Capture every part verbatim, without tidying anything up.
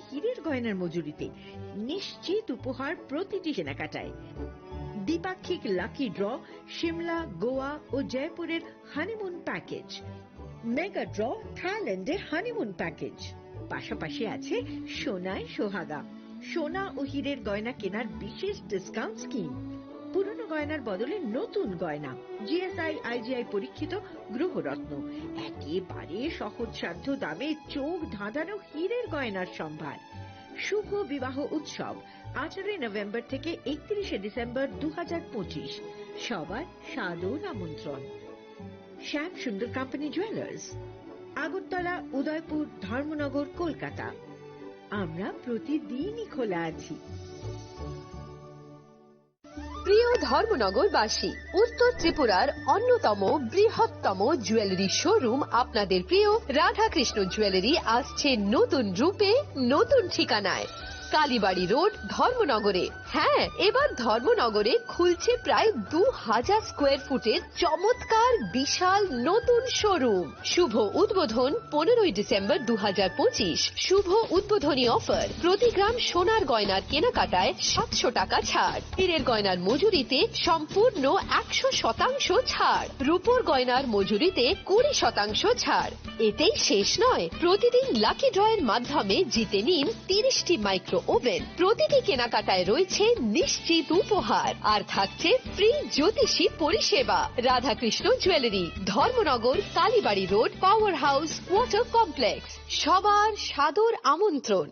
হীরের গয়নার মজুরিতে নিশ্চিত উপহার প্রতিটি কেনাকাটায়। দ্বিপাক্ষিক লাকি ড্র, সিমলা, গোয়া ও জয়পুরের হানিমুন প্যাকেজ, মেগা ড্র, থাইল্যান্ডে হানিমুন প্যাকেজ, পাশাপাশি আছে সোনায় সোহাগা, সোনা ও হীরের গয়না কেনার বিশেষ ডিসকাউন্ট স্কিম, পুরনো গয়নার বদলে নতুন গয়না, জিএসআই আইজিআই পরীক্ষিত গ্রহরত্ন, একেবারে সহজসাধ্য দামে চোখ ধাঁধানো হীরের গয়নার সম্ভার। শুভ বিবাহ উৎসব আঠারোই নভেম্বর থেকে একত্রিশে ডিসেম্বর দু হাজার পঁচিশ। সবার সাদর আমন্ত্রণ। শ্যাম সুন্দর কোম্পানি জুয়েলার্স, আগরতলা, উদয়পুর, ধর্মনগর, কলকাতা। আমরা প্রতিদিনই খোলা আছি। প্রিয় ধর্মনগরবাসী, উত্তর ত্রিপুরার অন্যতম বৃহত্তম জুয়েলারি শোরুম আপনাদের প্রিয় রাধাকৃষ্ণ জুয়েলারি আসছে নতুন রূপে, নতুন ঠিকানায়। কালীবাড়ি রোড, ধর্মনগরে। হ্যাঁ, এবার ধর্মনগরে খুলছে প্রায় দু হাজার স্কোয়ার ফুটের চমৎকার বিশাল নতুন শোরুম। শুভ উদ্বোধন পনেরোই ডিসেম্বর দু হাজার পঁচিশ। শুভ উদ্বোধনী অফার, প্রতি গ্রাম সোনার গয়নার কেনাকাটায় সাতশো টাকা ছাড়, হীরের গয়নার মজুরিতে সম্পূর্ণ একশো শতাংশ ছাড়, রূপোর গয়নার মজুরিতে কুড়ি শতাংশ ছাড়। এতেই শেষ নয়, প্রতিদিন লাকি ড্রয়ের মাধ্যমে জিতে নিন তিরিশটি মাইক্রো ওভেন। প্রতিটি কেনাকাটায় রয়েছে নিশ্চিত উপহার, আর থাকছে ফ্রি জ্যোতিষী পরিষেবা। Radhakrishna jewellery, Dharmanagar, Kalibari road, power house, water complex. সবার সাদর আমন্ত্রণ।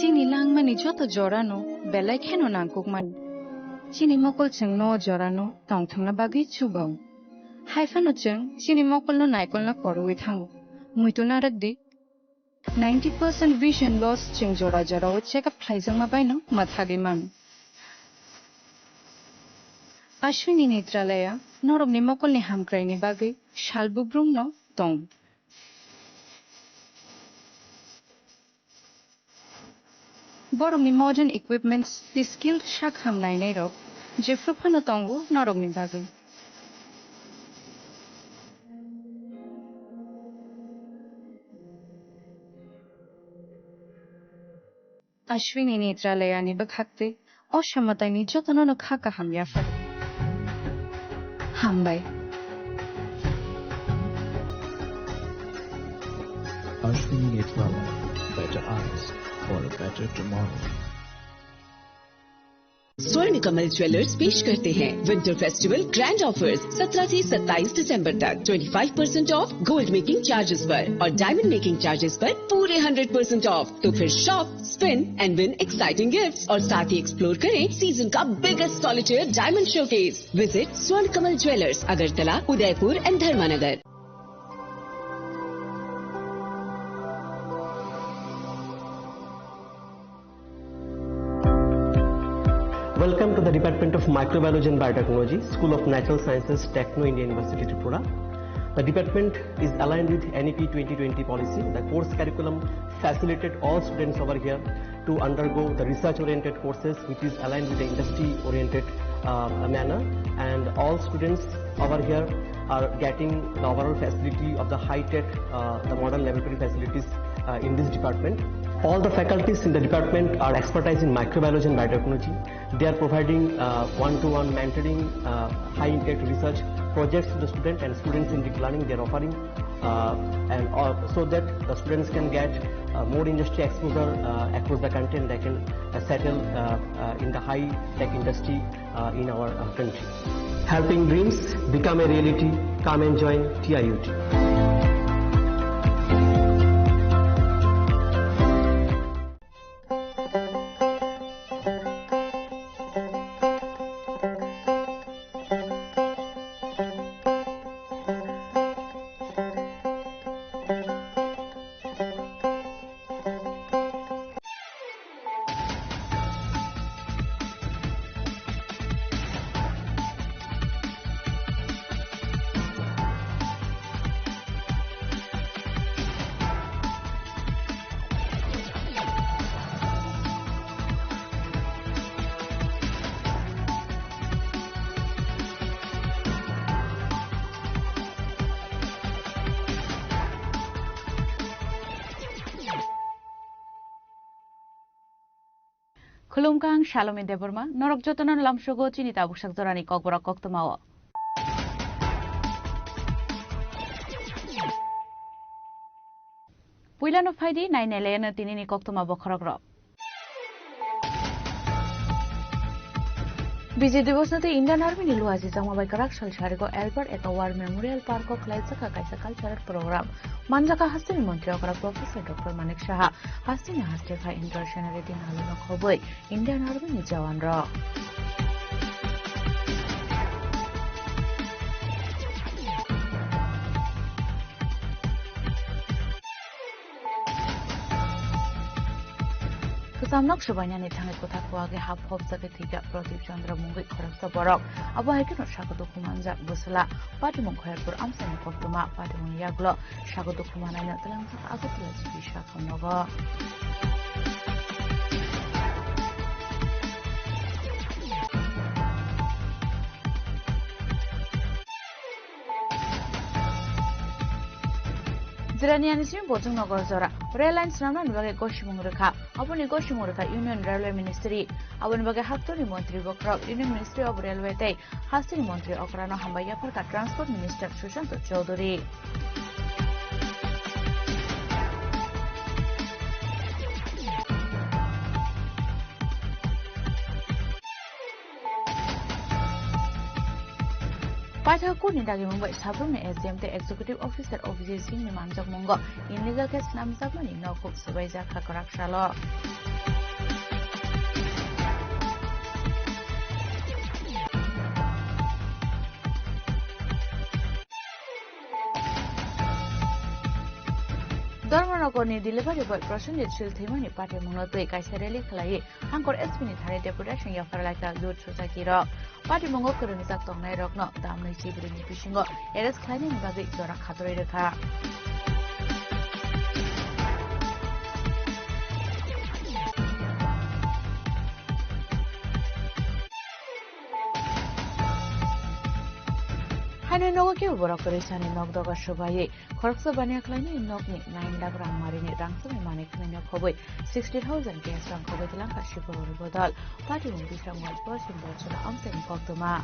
Chini langmani joto jorano belai kheno nangkukmani. Chini mokol chwngno o jorano tongthokna bagwi chugo. Haiphano chwng chini mokolno naikolna korowi thango. Muitu narwkdi, ninety percent vision loss chwng jora jorao check up khlaijakma baino mwthagwi mano. Ashwini Netralaya norokni mokolni hamkraini bagwi sal bubrumno tong. Borokni modern equipments tei skilled sak ham nainairok jephru phano tongo norokni bagwi. Ashwini Netralayani bwkhaktwi o samataini jotono no kha kaham yaphar. Hambai. Ashwini Netralaya, better eyes for a better tomorrow. स्वर्ण कमल ज्वेलर्स पेश करते हैं winter festival grand offers. सत्रह से सत्ताईस दिसंबर तक twenty five percent of gold making charges पर और डायमंड मेकिंग चार्जेस पर पूरे हंड्रेड परसेंट ऑफ। तो फिर shop, spin and win exciting gifts और साथ ही एक्सप्लोर करें सीजन का biggest solitaire diamond showcase. Visit स्वर्ण कमल ज्वेलर्स, अगरतला, उदयपुर एंड धर्मानगर। Welcome to the Department of Microbiology and Biotechnology, School of Natural Sciences, Techno India University, Tripura. The department is aligned with N E P twenty twenty policy. The course curriculum facilitated all students over here to undergo the research-oriented courses, which is aligned with the industry-oriented, uh, manner. And all students over here are getting the overall facility of the high-tech, uh, the modern laboratory facilities, uh, in this department. All the faculties in the department are expertise in microbiology and biotechnology. They are providing, uh, one-to-one mentoring, uh, high-impact research projects to the student and students-centric learning they are offering, uh, and all, so that the students can get, uh, more industry exposure, uh, across the country, and they can, uh, settle, uh, uh, in the high-tech industry, uh, in our, uh, country. Helping dreams become a reality. Come and join T I U T. Khulumkha, ang Salome Debbarma, norok jotono lamsogo chini tabuksak jorani kokborok koktwmao. Puilano phaidi, nainai layano tinini koktwma bokhorokrok. Bijay Diwas no tei Indian Army ni luajijakma bai kwrak sal sarigo Albert Eka War Memorial Park o khlaijak kha kaisa cultural program. Manjak kha hasteni montri okra Professor Doctor Manik Saha, hasteni haste phai Indra Sena Reddy Nalu no khobwi Indian Army ni jawan rok. Kwcham nok swbainani thangwi kwthar kuwagwi hap hopjagwi thwikha Pradip Chandra mungwi khoroksa borok. Abo hai kheno sakha dukhu manjak bwsla. Patimung Khoyarpur amchaini koktwma patimungni yagulo sakha dukhu manaino twlangjak Agartala G B sakha nogo. Jiraniani simi Bojong Nogor jora rail line swnamnani bagwi gosimung rwkha. Aboni gosimung rwkha Union Railway Ministry. Aboni bagwi haktorni montri bokhorok Union Ministry of Railway tei hasteni montri okrano hambai yapharkha Transport Minister Sushanta Chowdhury. Paithak court ni dagimung bai sabrumni S D M tei Executive Officer Abhijit Singh ni manjakmungo illegal case swnamjakmani nokhuk swbaijak kha kwrak salo. Dharmanagarni delivery boy Prosenjit Sil thwimani patimungno twi kaisa rally khlaiwi Hangkor S P ni thani deputation yaphar laikha Lut Sochaki rok. Patimungo kwrwngjak tongnai rokno damnwi chibrwini bisingo arrest khlainani bagwi jora khatorwi rwkha. Haino nogo kebo borok kwrwi sani nok doga swbaiwi Khoroksa baniya khlainai nokni nine lakh rang marini rang swmai manwi khwnwi nok khobwi sixty thousand cash rang khobwi twlangkha Siboroni bodol. Patimung Bisramganj Poschim Barchula amchaini koktwma.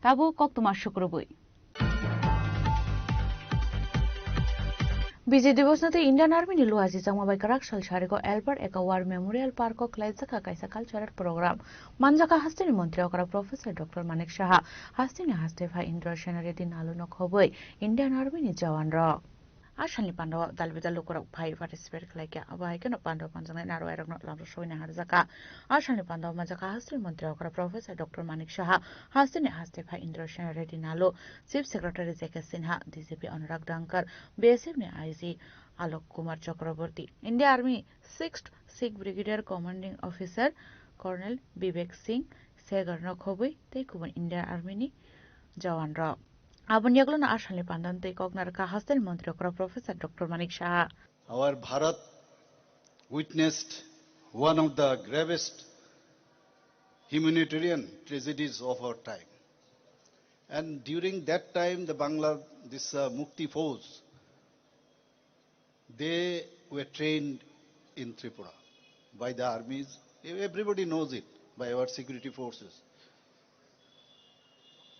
Tabuk koktwma sukrubwi. Bijay Diwas no tei Indian Army ni luajijakma bai kwrak sal sarigo Albert Eka War Memorial Park o khlaijak kha kaisa cultural program. Manjak kha hasteni montri okra Professor Doctor Manik Saha, hasteni haste phai Indra Sena Reddy Nalu no khobwi Indian Army ni jawan rok. A salni pandao dal bedal lukurok phai participate khlai kha. Abo hai kheno pandao panjaknai narwai rokno lamrok sogwi naharjak kha. A salni pandao manjak kha hasteni montri okra Professor Doctor Manik Saha, hasteni haste phai Indra Sena Reddy Nalu, Chief Secretary J K Sinha, D G P Anurag Dhankar, B S F ni I G Alok Kumar Chakraborty, India Army sixth Sikh Brigade Commanding Officer Colonel Bibek Singh Segar no khobwi tei kubun India Army ni jawan rok. Aboni yagulo no a salni pandao tei kok narwkha hasteni montri okra Professor Doctor Manik Saha. Our Bharat witnessed one of the gravest humanitarian tragedies of our time. And during that time, the Bangla, this, uh, Mukti Force, they were trained in Tripura by the armies. Everybody knows it, by our security forces.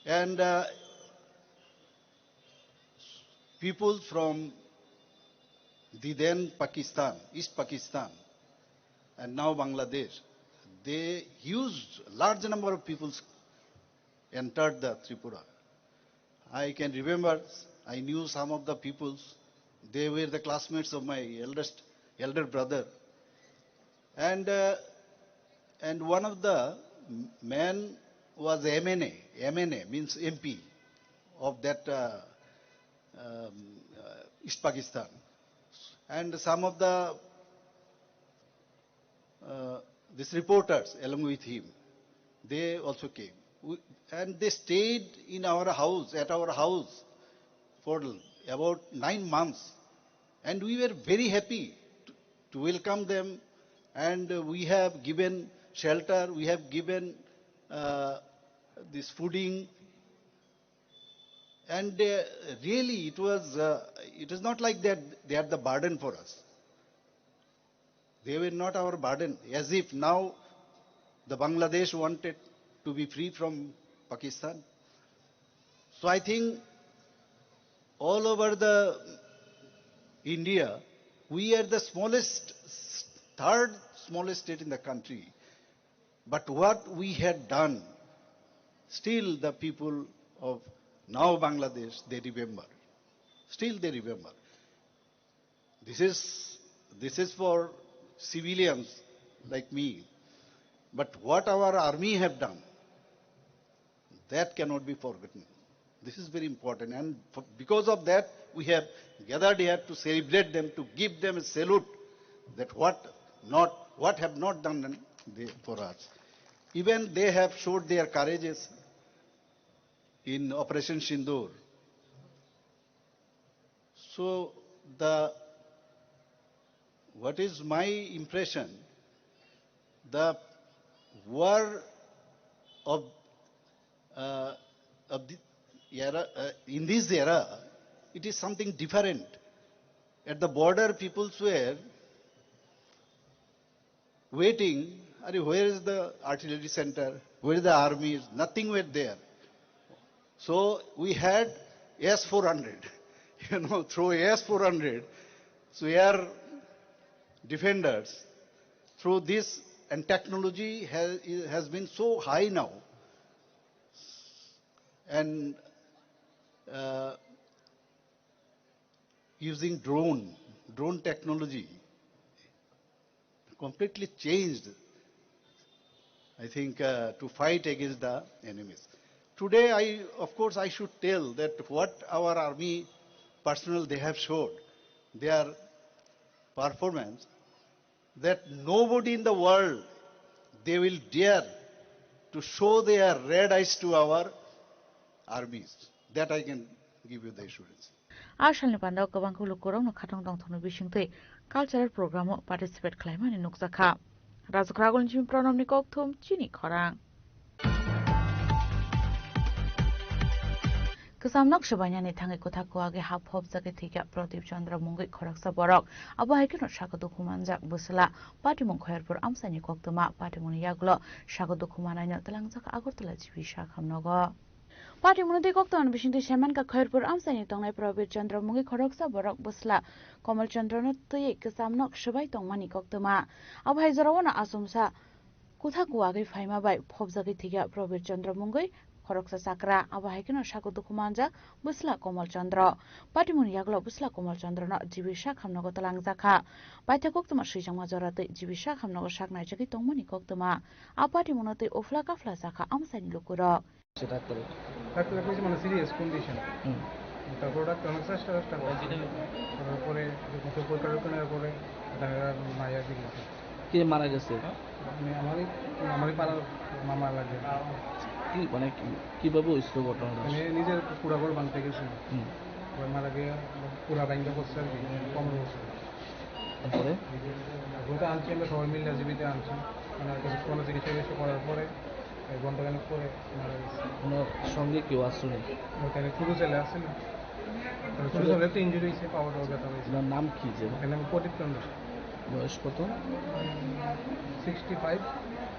And, uh, people from the then Pakistan, East Pakistan, and now Bangladesh, they used large number of peoples entered the Tripura. I can remember, I knew some of the peoples. They were the classmates of my eldest, elder brother. And, uh, and one of the m-, man was M N A, M N A means M P of that, uh, um, uh, East Pakistan. And some of the, uh, these reporters along with him, they also came. We, and they stayed in our house, at our house, for about nine months. And we were very happy to, to welcome them. And, uh, we have given shelter, we have given, uh, this fooding, And uh, really, it was, uh, it is not like that they are the burden for us. They were not our burden, as if now the Bangladesh wanted to be free from Pakistan. So I think all over the India, we are the smallest, third smallest state in the country. But what we had done, still the people of now Bangladesh, they remember. Still they remember. This is, this is for civilians like me. But what our army have done, that cannot be forgotten. This is very important. And for, because of that, we have gathered here to celebrate them, to give them a salute that what not, what have not done they, for us. Even they have showed their courages in Operation Sindoor. So the, what is my impression? The war of, uh, of the era, uh, in this era, it is something different. At the border, people were waiting, "Are, where is the artillery center? Where is the army?" Nothing were there. So we had S four hundred, you know, through S four hundred, so air defenders, through this, and technology has, has been so high now, and uh, using drone, drone technology, completely changed, I think, uh, to fight against the enemies. Today, I, of course, I should tell that what our army personnel, they have showed, their performance, that nobody in the world, they will dare to show their red eyes to our armies. That I can give you the assurance. A salni panda o kwbangkuk lukurokno khatong tongthokni bisingtwi cultural program o participate khlaimani nukjakha. Rajukhragulni simi Pranobni kokthum chini khorang. Kwcham nok swbainani thangwi kwthak kuwagwi ha phobjagwi thwikha Pradip Chandra mungwi khoroksa borok. Abo hai kheno saka dukhu manjak bwsla. Patimung Khairpur amchaini koktwma. Patimungni yagulo saka dukhu manaino twlangjak Agartala G B Sakham nogo. Patimungni twi koktwmani bisingtwi saimankha Khairpur amchaini tongnai Prabir Chandra mungwi khoroksa borok bwsla Komal Chandrano twiwi kwcham nok swbai tongmani koktwma. Abo hai jorao no achomsa kwthak kuwagwi phaima bai phobjagwi thwikha Prabir Chandra mungwi khoroksa chakra. Abo hai kheno saka dukhu manjak bwsla Komal Chandra. Patimungni yagulo bwsla Komal Chandrano G B Sakham nogo twlangjakha. Paithak koktwma swijakma jora twi G B Sakham nogo sak naijagwi tongmani koktwma. A patimungno twi uphla kaphla chakha amchaini lukurok. সে ডাক্তারে। ডাক্তারে কইছে মানে serious condition. হুম। তারপর ডাক্তার অনেক চেষ্টা চেষ্টা করছে। করার পরে যখন চোখ পরীক্ষা করার পরে দেখা গেল মায়া দিয়ে গেছে। কে মারা গেছে? মানে আমারই, আমারই পাড়ার মামা লাগে। কি মানে কি, কিভাবে হয়েছিল ঘটনাটা? মানে নিজের পুরা ঘর ভাঙতে গেছিল। হুম। ওই মারা গিয়ে পুরা ভাঙতে করছে আর কি, পনেরো বছর। তারপরে? তারপরে তো আনছি আমরা সবাই মিলে জিবিতে আনছি। মানে আর কিছু কোনো চিকিৎসা টিকিৎসা করার পরে, এক ঘন্টা খানেক পরে মারা গেছে। ওনার সঙ্গে কেউ আসলো? ওখানে ছোটো ছেলে আছে না? মানে ছোটো ছেলে তো ইঞ্জুরি হয়েছে, পাওয়াটাও ব্যথা হয়েছে। ওনার নাম কি যে? এখানে আমি প্রদীপ চন্দ্র। বয়স কত? Sixty five.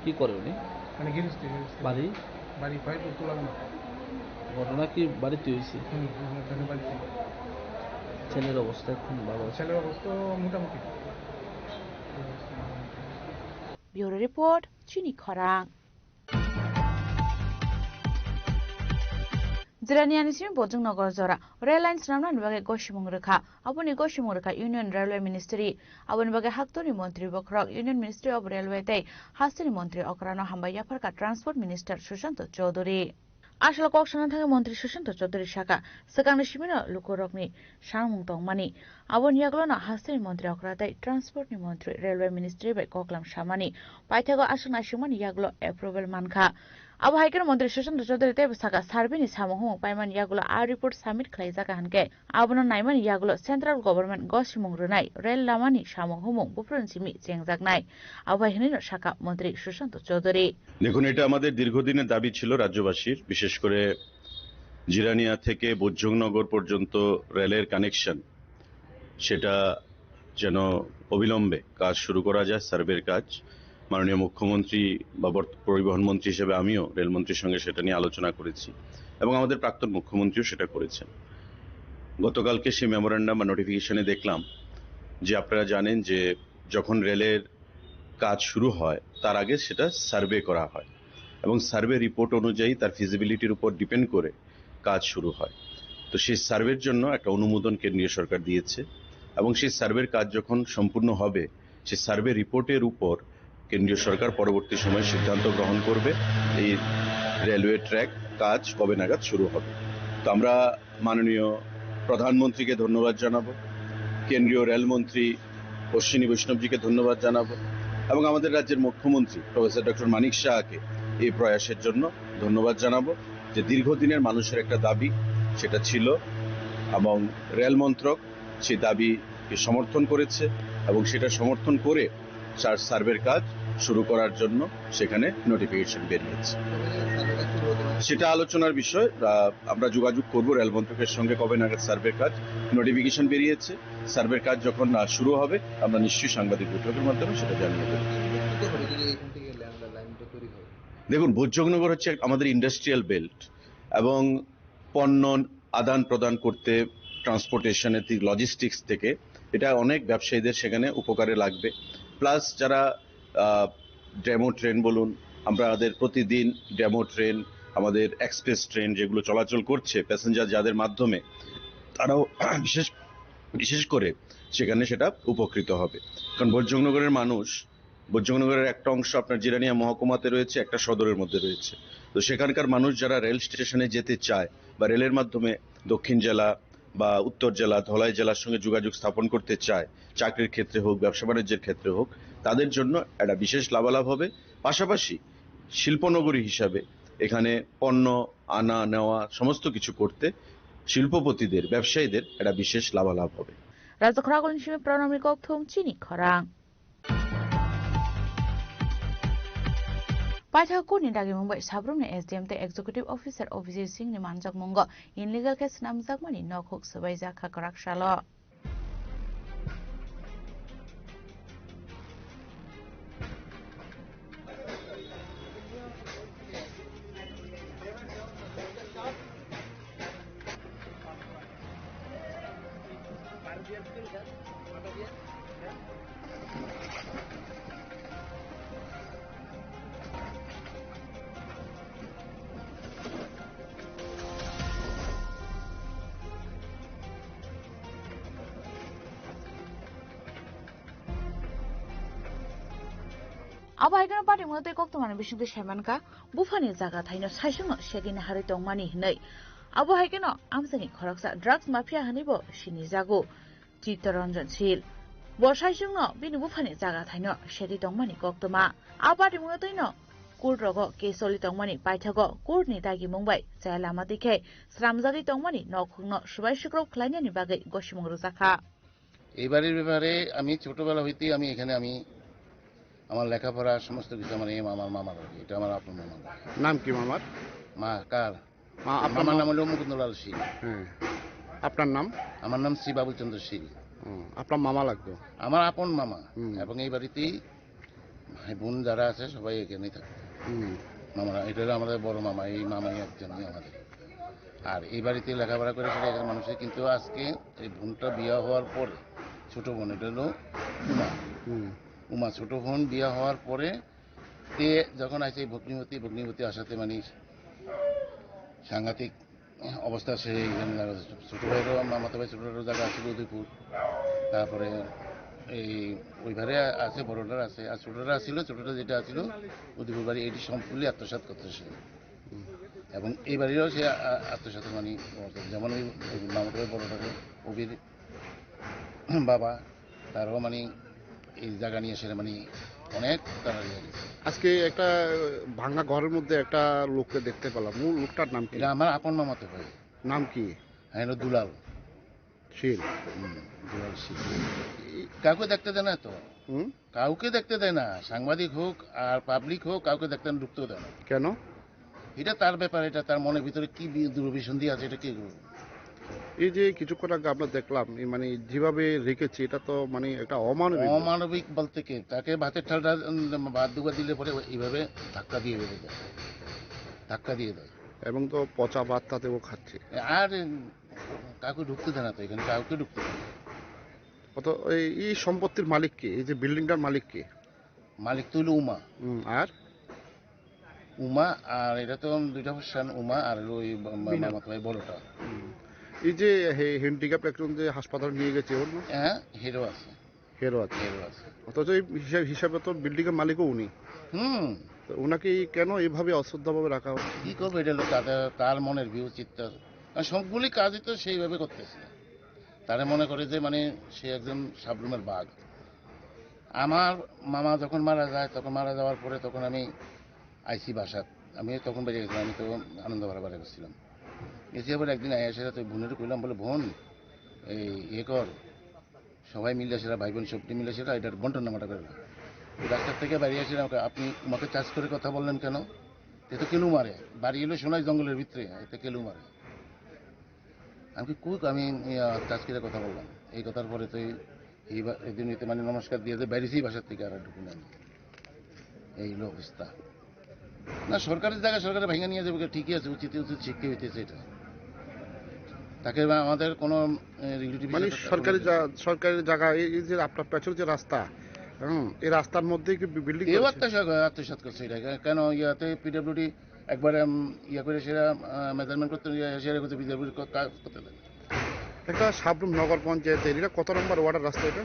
কি করে উনি? মানে গিরিস্তি, গিরিস্তি। বাড়ি? বাড়ি ফাইভ উত্তর লাগনা। ঘটনা কি বাড়িতে হয়েছে? হুম, হুম, ওখানে বাড়িতে। ছেলের অবস্থা এখন ভালো আছে? ছেলের অবস্থা মোটামুটি। Bureau report, Chini Khorang. Jiraniani simi Bojongnagar jora rail line swnamnani bagwi gosimung rwkha. Aboni gosimung rwkha Union Railway Ministry. Aboni bagwi haktorni montri bokhorok Union Ministry of Railway tei hasteni montri okrano hambai yapharkha Transport Minister Sushanta Chowdhury. Aswk kok sana thangwi montri Sushanta Chowdhury sakha, swkangni simino lukurokni samung tongmani. Aboni yagulono hasteni montri okra tei transportni montri railway ministry bai koklam samani. Paithago aswk naisikmani yagulo approval mankha. Abo hai kheno montri Sushanta Chowdhury teibo sakha, survey ni samung humung paimani yagulo a report submit khlaijak hwnkhe abono naimani yagulo central government gosimung rwnai rail lamani samung humung buphuruni simi chengjaknai. Abo hai hwnwino sakha montri Sushanta Chowdhury. দেখুন, এটা আমাদের দীর্ঘদিনের দাবি ছিল রাজ্যবাসীর, বিশেষ করে জিরানিয়া থেকে বোজ্জংনগর পর্যন্ত রেলের কানেকশন, সেটা যেন অবিলম্বে কাজ শুরু করা যায়, সার্ভের কাজ। মাননীয় মুখ্যমন্ত্রী বা বর্ত-, পরিবহন মন্ত্রী হিসেবে আমিও রেলমন্ত্রীর সঙ্গে সেটা নিয়ে আলোচনা করেছি এবং আমাদের প্রাক্তন মুখ্যমন্ত্রীও সেটা করেছেন। গতকালকে সেই মেমোরান্ডাম বা নোটিফিকেশনে দেখলাম যে আপনারা জানেন যে যখন রেলের কাজ শুরু হয়, তার আগে সেটা সার্ভে করা হয় এবং সার্ভে রিপোর্ট অনুযায়ী তার ফিজিবিলিটির উপর ডিপেন্ড করে কাজ শুরু হয়। তো সেই সার্ভের জন্য একটা অনুমোদন কেন্দ্রীয় সরকার দিয়েছে এবং সেই সার্ভের কাজ যখন সম্পূর্ণ হবে, সেই সার্ভে রিপোর্টের উপর কেন্দ্রীয় সরকার পরবর্তী সময়ে সিদ্ধান্ত গ্রহণ করবে এই রেলওয়ে ট্র্যাক কাজ কবে নাগাদ শুরু হবে। তো আমরা মাননীয় প্রধানমন্ত্রীকে ধন্যবাদ জানাবো, কেন্দ্রীয় রেলমন্ত্রী অশ্বিনী বৈষ্ণবজিকে ধন্যবাদ জানাবো এবং আমাদের রাজ্যের মুখ্যমন্ত্রী প্রফেসর ডক্টর মানিক সাহাকে এই প্রয়াসের জন্য ধন্যবাদ জানাবো, যে দীর্ঘদিনের মানুষের একটা দাবি সেটা ছিল এবং রেল মন্ত্রক সেই দাবিকে সমর্থন করেছে এবং সেটা সমর্থন করে সার-, সার্ভের কাজ শুরু করার জন্য সেখানে নোটিফিকেশন বেরিয়েছে। সেটা আলোচনার বিষয়। আহ, আমরা যোগাযোগ করব রেল মন্ত্রকের সঙ্গে কবে নাগাদ সার্ভের কাজ। নোটিফিকেশন বেরিয়েছে, সার্ভের কাজ যখন, আহ, শুরু হবে, আমরা নিশ্চয়ই সাংবাদিক বৈঠকের মাধ্যমে সেটা জানিয়ে দেব। দেখুন, ভোজ্জংনগর হচ্ছে এক-, আমাদের ইন্ডাস্ট্রিয়াল বেল্ট এবং পণ্য আদান প্রদান করতে, ট্রান্সপোর্টেশনের দিক, লজিস্টিক্স থেকে এটা অনেক ব্যবসায়ীদের সেখানে উপকারে লাগবে। প্লাস যারা, আহ, ডেমো ট্রেন বলুন, আমাদের প্রতিদিন ডেমো ট্রেন, আমাদের এক্সপ্রেস ট্রেন যেগুলো চলাচল করছে, প্যাসেঞ্জার যাদের মাধ্যমে, তারাও বিশেষ, বিশেষ করে সেখানে সেটা উপকৃত হবে। কারণ ভোজ্জংনগরের মানুষ, ভোজ্জংনগরের একটা অংশ আপনার জিরানিয়া মহকুমাতে রয়েছে, একটা সদরের মধ্যে রয়েছে। তো সেখানকার মানুষ যারা রেল স্টেশনে যেতে চায় বা রেলের মাধ্যমে দক্ষিণ জেলা বা উত্তর জেলা, ধলাই জেলার সঙ্গে যোগাযোগ স্থাপন করতে চায়, চাকরির ক্ষেত্রে হোক, ব্যবসা বাণিজ্যের ক্ষেত্রে হোক, তাদের জন্য একটা বিশেষ লাভালাভ হবে। পাশাপাশি শিল্পনগরী হিসাবে এখানে পণ্য আনা নেওয়া সমস্ত কিছু করতে শিল্পপতিদের, ব্যবসায়ীদের একটা বিশেষ লাভালাভ হবে। Rajakhoragulni simi Pranamni kokthum chini khorang. Paithak kurni dagimung bai sabrumni S D M tei Executive Officer Abhijit Singh ni manjakmungo illegal khe swnamjakmani nokhuk swbaijak kha kwrak salo. Abo hai kheno patimungno tei koktwmani bisingtwi saimankha, buphani jaga thaino saisungno segwi naharwi tongmani hwnwi. Abo hai kheno amchaini khoroksa drugs mafia hwnwibo sinijago Chittaranjan Sil. Bo saisungno bini buphani jaga thaino segwi tongmani koktwma. A patimungno twino court rogo case choli tongmani paithago court ni dagimung bai chaya lama twi khe sramjagwi tongmani nokhungno swbai swkrop khlainani bagwi gosimung rwjakha. এই বাড়ির ব্যাপারে আমি ছোটবেলা হইতেই আমি এখানে আমি আমার লেখাপড়া সমস্ত কিছু আমার এই মামার, মামার বাড়ি, এটা আমার আপন মামার বাড়ি। নাম কি মামার? মা কার? মা, আপনার মামার নাম? নাম হলো মুকুন্দলাল শীল। হ্যাঁ। আপনার নাম? আমার নাম শ্রী বাবুল চন্দ্র শীল। হুম, আপনার মামা লাগতো? আমার আপন মামা। হুম। এবং এই বাড়িতেই ভাই বোন যারা আছে সবাই এখানেই থাকে। হুম। মামারা, এটা হলো আমাদের বড় মামা, এই মামাই একজনই আমাদের। আর এই বাড়িতে লেখাপড়া করে সেটা এখানে মানুষের, কিন্তু আজকে এই বোনটা বিয়া হওয়ার পরে, ছোট বোন, এটা হলো উমা। হুম। উমা ছোট বোন বিয়া হওয়ার পরে তে যখন আছে এই ভগ্নিপতি, ভগ্নিপতি আসাতে মানে সাংঘাতিক অবস্থা। সেই ছোট ভাইরও, মামাতো ভাই ছোট ভাইরও জায়গা আছিল উদয়পুর, তারপরে এই ওইভাবে আছে, বড়টার আছে, আর ছোটটা আছিল, ছোটটা যেটা আছিল উদয়পুর বাড়ি, এটি সম্পূর্ণ আত্মসাৎ করতেছে। এবং এই বাড়িরও সে আ-, আত্মসাৎ মানে, যেমন ওই, ওই মামাতো ভাই বড়টাকে, ওবির বাবা, তারও মানে এই জায়গা নিয়ে এসে মানে অনেক তারা ইয়ে হয়েছে। আজকে একটা ভাঙা ঘরের মধ্যে একটা লোককে দেখতে পেলাম। মূল লোকটার নাম কি? এটা আমার আপন মামাতো ভাই। নাম কি? হ্যাঁ, হলো দুলাল। শীল। হুম, দুলাল শীল। কাউকে দেখতে দেয় না তো। হুম? কাউকে দেখতে দেয় না, সাংবাদিক হোক আর পাবলিক হোক, কাউকে দেখতে ঢুকতেও দেয় না। কেন? এটা তার ব্যাপার, এটা তার মনের ভিতরে কি বি-, দুরভিসন্ধি আছে, এটা কে করবে? এই যে কিছুক্ষণ আগে আমরা দেখলাম, এই মানে যেভাবে রেখেছে, এটা তো মানে একটা অমানবিক। অমানবিক বলতে কি, তাকে ভাতের থালটা, উম, ভাত দুবার দিলে পরে ও এইভাবে ধাক্কা দিয়ে বেরিয়ে যায়, ধাক্কা দিয়ে দেয়। এবং তো পচা ভাত তাতেও খাচ্ছে। আর, উম, কাউকে ঢুকতে দেয় না তো, এখানে কাউকে ঢুকতে দেয় না। অত এই, এই সম্পত্তির মালিক কে? এই যে বিল্ডিংটার মালিক কে? মালিক তো হইলো উমা। হুম, আর? উমা, আর এটা তো দুইটা ভার্সন, উমা আর হলো ওই ব-, ব-, বিনা। মামাতো ভাই বড়টা। হুম। এই যে হে-, হ্যান্ডিক্যাপ একজন যে হাসপাতালে নিয়ে গেছে, ওর নাম? হ্যাঁ, হিরো আছে। হিরো আছে। হিরো আছে। অথচ এই হিসাব, হিসাবে তো বিল্ডিং এর মালিকও উনি। হুম। তো ওনাকে এই কেন এইভাবে অশ্রদ্ধাভাবে রাখা হচ্ছে? কি করবে, এটা হলো তাদের, তার মনের ভিউ চিত্ত। আর সবগুলি কাজই তো সেইভাবে করতেছে। তারা মনে করে যে মানে সে একজন সাবরুমের বাঘ। আমার মামা যখন মারা যায়, তখন মারা যাওয়ার পরে তখন আমি আইছি বাসাত। আমি তখন বেরিয়ে গেছিলাম, আমি তো আনন্দ ভরা বাড়ি গেছিলাম। গেছি আবার একদিন আয়া সেটা তো বোনের কইলাম, বলে, "বোন, এই ইয়ে কর, সবাই মিলে সেটা, ভাই বোন সবটি মিলে সেটা, এটা বন্টন নামাটা করে দাও।" তো ডাক্তার থেকে বাড়ি আসে আমাকে, "আপনি আমাকে চার্জ করে কথা বললেন কেন? এ তো কেলু মারে, বাড়ি এলো সোনাই জঙ্গলের ভিতরে, এতে কেলু মারে।" আমি কি, "কই আমি, ইয়া, চার্জ করে কথা বললাম?" এই কথার পরে তো এই, এই বা-, এই দিন এতে মানে নমস্কার দিয়ে যে বাইরেছি বাসার থেকে আর ঢুকি না আমি। এই হলো অবস্থা। না, সরকারের জায়গা সরকারে ভেঙে নিয়ে যাবে, ঠিকই আছে, উচিত, উচিত শিক্ষা হইতেছে এটা। তাকে বা আমাদের কোনো, এ, রিলেটিভ মানে হিসেবে সরকারি কোনো জা-, সরকারি জায়গা, এই, এই যে আপনার পেছনে যে রাস্তা, হুম, এই রাস্তার মধ্যে কি বি-, বিল্ডিং এও করেছে? আত্মসাৎ, আত্মসাৎ করছে এটা। কে-, কেন ইয়াতে পিডব্লিউডি একবারে, উম, ইয়ে করে সেটা, আহ, মেজারমেন্ট করতে, ইয়ে, সেটা করতে, পিডব্লিউডি ক-, কাজ করতে দেয়। একটা সাবরুম নগর পঞ্চায়েতের, এটা কত নম্বর ওয়ার্ডের রাস্তা এটা?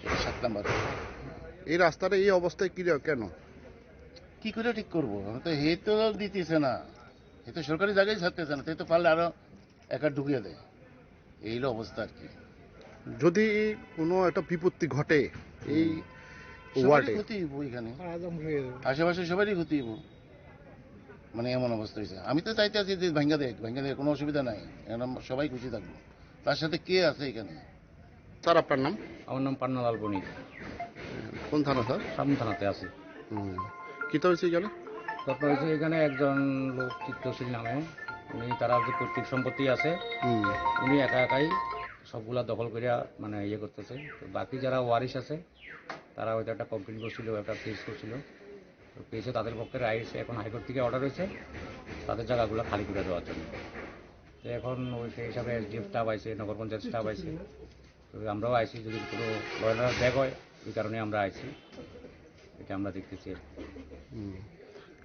এটা সাত নম্বর। এই রাস্তাটা এই অবস্থায় কি, কেন? কি করে ঠিক করবো? আমি তো, হে তো দিতেছে না, হে তো সরকারি জায়গায় ছাড়তেছে না, হে তো পারলে আরো একা ঢুকিয়ে দেয়। এই হলো অবস্থা আর কি। যদি কোনো একটা বিপত্তি ঘটে এই হুম। সবারই ওয়ার্ডে, ক্ষতি হইব এখানে। আশেপাশে সবারই ক্ষতি হইব। মানে এমন অবস্থা হয়েছে। আমি তো চাইতে আছি যে ভাঙ্গা দেখ, ভাঙ্গা দেখ, কোনো অসুবিধা নাই। এখন আমরা সবাই খুশি থাকবো। তার সাথে কে আছে এখানে? স্যার, আপনার নাম? আমার নাম পান্নালাল বণিক। কোন থানা, স্যার? সাবরুম থানাতে আছি। হুম। কিতা হয়েছে এখানে? ঘটনা হয়েছে, এখানে একজন লোক চিত্তশীল নামে, উনি, তারা যে পৈতৃক সম্পত্তি আছে, হুম। উনি একা একাই সবগুলা দখল করিয়া, মানে, ইয়ে করতেছে। তো বাকি যারা ওয়ারিশ আছে, তারা হয়তো একটা কমপ্লেন করছিল, একটা কেস করছিল। তো কেসে তাদের পক্ষে রাইটস, এখন হাইকোর্ট থেকে অর্ডার হয়েছে তাদের জায়গাগুলো খালি করে দেওয়ার জন্য। তো এখন ওই সেই হিসাবে এসডিএফ স্টাফ আইছে, নগর পঞ্চায়েত স্টাফ আইছে। তো আমরাও আইছি, যদি কোনো লয়ার ব্যাক হয়, এই কারণে আমরা আইছি, এটা আমরা দেখতেছি আর কি। হুম।